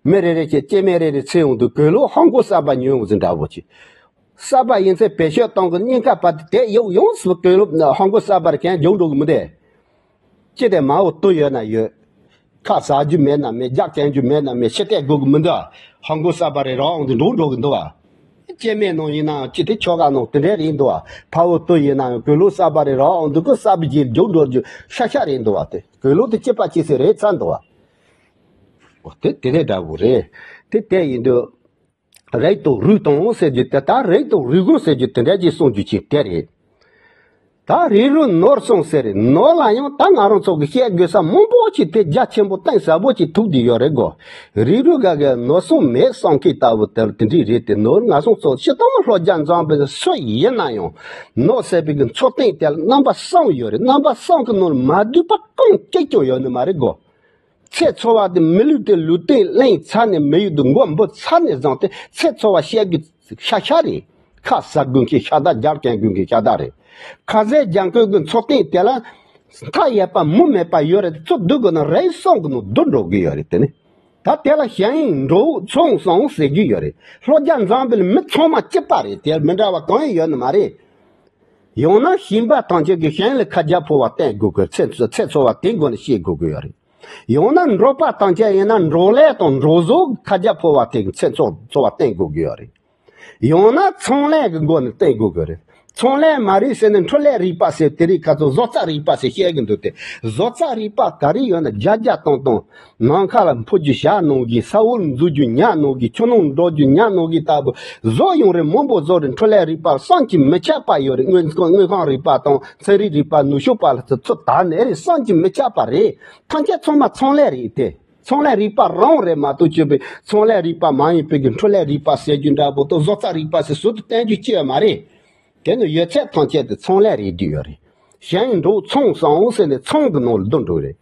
མི་རེ་རེ་ཁྱེད་སྐྱེ་དམན་རེ་རེ་ཚེ་ཡོང་དུས་གོས་ལོག་ཧང་གོ་གསར་པ་ཉོ་ཡོང་ཟིན་འདྲ་བོ་ཅིག་གསར་པ་ཡིན་ཚེ་བེད་སྤྱོད་གཏོང་གི་གཉིས་ཀ་པ་དེ་དེ་ཡོག་ཡོངས་སུ་གོས་ལོག་ཧང་གོ་གསར་པ་རེ་གན་འཇོག་འགྲོ་གི་མི་འདོད། ཅི་སྟེ་མ་འོ་ལྟོ་ཡོད་ན་ཡོད། ཁ་ཟ་རྒྱུ་མེད་ན་མེད། རྒྱག་གན་རྒྱུ་མེད་ན་མེད། ཕྱི་བལྟས་དགོས་གི་མི་འདུག་ཧང་གོ་གསར་པ་རེ་རང་དུ་འགྲོ་འགྲོ་གི་འདུག་བ། སྐྱེ་དམན་ནང་ཡིན་ནའང་ཅི་སྟེ་ཆོ་ག་ནང་དེ་འདྲའི་རེད་འདུག་བ། ཕ་བོ་ལྟོ་ཡིན་ནའང་གོས་ལོག་གསར་པ་རེ་རང་དུ་གི་གསར་པ་རྗེས་རྒྱུག་འགྲོ་རྒྱུ་ཤ་ཤ་རེད་འདུག་བ། དེ་གོས་ལོག་དེ་གཅིག་པ་གཅིག་སེ་རེད་ཚར་འདུག་བ། འོ་དེ་དེ་འདྲའི་འདྲ་བོ་རེད། དེ་དེ་ཡིན་དུས། རིགས་དང་རུས་དང་ཟེར་རྒྱུ་དེ་ད་རིགས་དང་རུས་གོང་ཟེར་རྒྱུ་དེ་འདྲ་ཅིག་གསུང་རྒྱུ་ཅིག་དེ་རེད། ད་རིགས་རུས་ནོར་གསུམ་ཟེར་རེད། ནོར་ལ་ཡང་ད་ང་རང་ཚོ་གི་བཤད་དགོས་ས་མང་པོ་ཅིག་དེ་རྒྱ་ཆེན་པོ་གཏིང་ཟབ་པོ་ཅིག་ཐུག་བསྡད་ཡོད་རེད་གོ། རིགས་རུས་ག་གི་ནོར་གསུམ་མེད་བསམ་མཁན་ལྟ་བུ་དེ་དེ་འདྲས་རེད་དེ། ནོར་ང་ཚོ་ཚོ་སྤྱིར་བཏང་ལ་ལྷོ་རྒྱ་འཛམ་བུ་གླིང་སུ་ཡིན་ན་ཡང་ནོར་ཟེར་བའི་གི་འཚོ་རྟེན་དེ་ལ་རྣམ་པ་གསུམ་ཡོད་རེད། རྣམ་པ་གསུམ་གི་ནང་ལ་མ་བསྡུས་པ་གང་གཅིག་ཀྱང་ཡོད་ནི་མ་རེད་གོ། ཚེ་འཚོ་བ་དེ་མི་ལུས་དེ་ལུས་རྟེན་ལེན་ཚར་ནས་མི་ཡུལ་དུ་མགོ་འབུད་ཚར་ནས་བཟུང་སྟེ་ཚེ་འཚོ་བ་བཤད་རྒྱུ་ཤ་ཤ་རེད། ཁ་ཟ་དགོས་མཁན་ཤ་སྟག་རྒྱག་གན་དགོས་མཁན་ཤ་སྟག་རེད། ཁ་ཟས་ལྗང་ཁུ་གི་འཚོ་རྟེན་དེ་ལ་མཐའ་ཡས་པ་མུ་མེད་པ་ཡོད་རེད། ཚུར་བསྡུ་དགོས་ན་རིགས་གསུམ་གི་ནང་བསྡུ་འགྲོ་གི་ཡོད་རེད། དེ་ནི་ད་དེ་ལ་ཞེན་འགྲོ་ཚོང་ཟོང་ཟེར་རྒྱུ་ཡོད་རེད། ལྷོ་རྒྱ་འཛམ་བུ་གླིང་མི་ཚང་མ་གཅིག་པ་རེད། དེ་མི་འདྲ་བ་གང་ཡང་ཡོད་ནི་མ་རེད། ཡང་ན་ཞེན་པ་ཐམས་ཅད་ཀྱིས་ཞེན་ལ་ཁ་རྒྱ་ཕོ་བ་བསྟེན་དགོས་དགོས། ཚེ་ཚེ་འཚོ་བ་དེའི་སྒོ་ནས་བཤད་དགོས་ཀྱི་ཡོད་རེད། ཡང་ན་འབྲོག་པ་ཐམས་ཅད་ཡིན་ན་འབྲོག་ལས་དང་འབྲོག་བཟོ་ཁ་རྒྱ་ཕོ་བ་དེ་གི་ཚེ་འཚོ་འཚོ་བ་བསྟེན་དགོས་ཀྱི་ཡོད་རེད། ཡང་ན་ཚོང་ལས་ཀྱི་སྒོ་ནས་བསྟེན་དགོས་ཀྱི་རེད། ཚོང་ལས་མ་རེད་ཟེར་ནས་འཕྲུལ་ལས་རིག་པ་ཟེར་དེ་རིགས་ཁ་ཚོ་བཟོ་རྩལ་རིག་པ་ཟེར་བཤད་ཀྱི་འདུག་སྟེ། བཟོ་རྩལ་རིག་པ་ག་རེ་ཡོད་ན་རྒྱ་རྒྱ་གཏོང་གཏོང་། ནམ་མཁའ་ལ་འཕུར་རྒྱུ་བཞག་གནང་གི། ས་འོག་ལ་འཛུལ་རྒྱུ་ཉར་གནང་གི། ཆུ་ནང་འགྲོ་རྒྱུ་ཉར་གནང་གི་ལྟ་བུ་བཟོ་ཡོང་རེ་མང་པོ་བཟོ་རེ། འཕྲུལ་ལས་རིག་པ་བསམ་གྱིས་མི་ཁྱབ་པ་ཡོད་རེད། དངོས་དངོས་ཁང་རིག་པ་དང་ཚན་རིག་རིག་པ་ནུས་ཤུགས་པ་ལ་ཚུར་ཚུར་དར་ནས་རེད། བསམ་གྱིས་མི་ཁྱབ་པ་རེད། ཐམས་ཅད་ཚང་མ་ཚོང་ལས་རེད་དེ། ཚོང་ལས་རིག་པ་རང་རེད་མ་གཏོགས་ཅི་བའི་ཚོང་ལས་རིག་པ་མ་ཡིན་པའི་གི་འཕྲུལ་ལས་རིག་པ་ཟེར་རྒྱུ་འདྲ་པོ་དང་བཟོ་རྩལ་རིག་པ་ཟེར་ཟུར་དུ་བསྟན་རྒྱུ་ཅི་ཡོད་མ་རེད། དེ་ནི་ཡོད་ཚད་ཐམས་ཅད་དེ་ཚོང་ལས་རེད་བསྡད་ཡོད་རེད། ཞེན་འགྲོ་ཚོང་ཟོང་ཟེར་ནས་ཚོང་གི་ནང་ལ་བསྡུ་འགྲོ་རེད།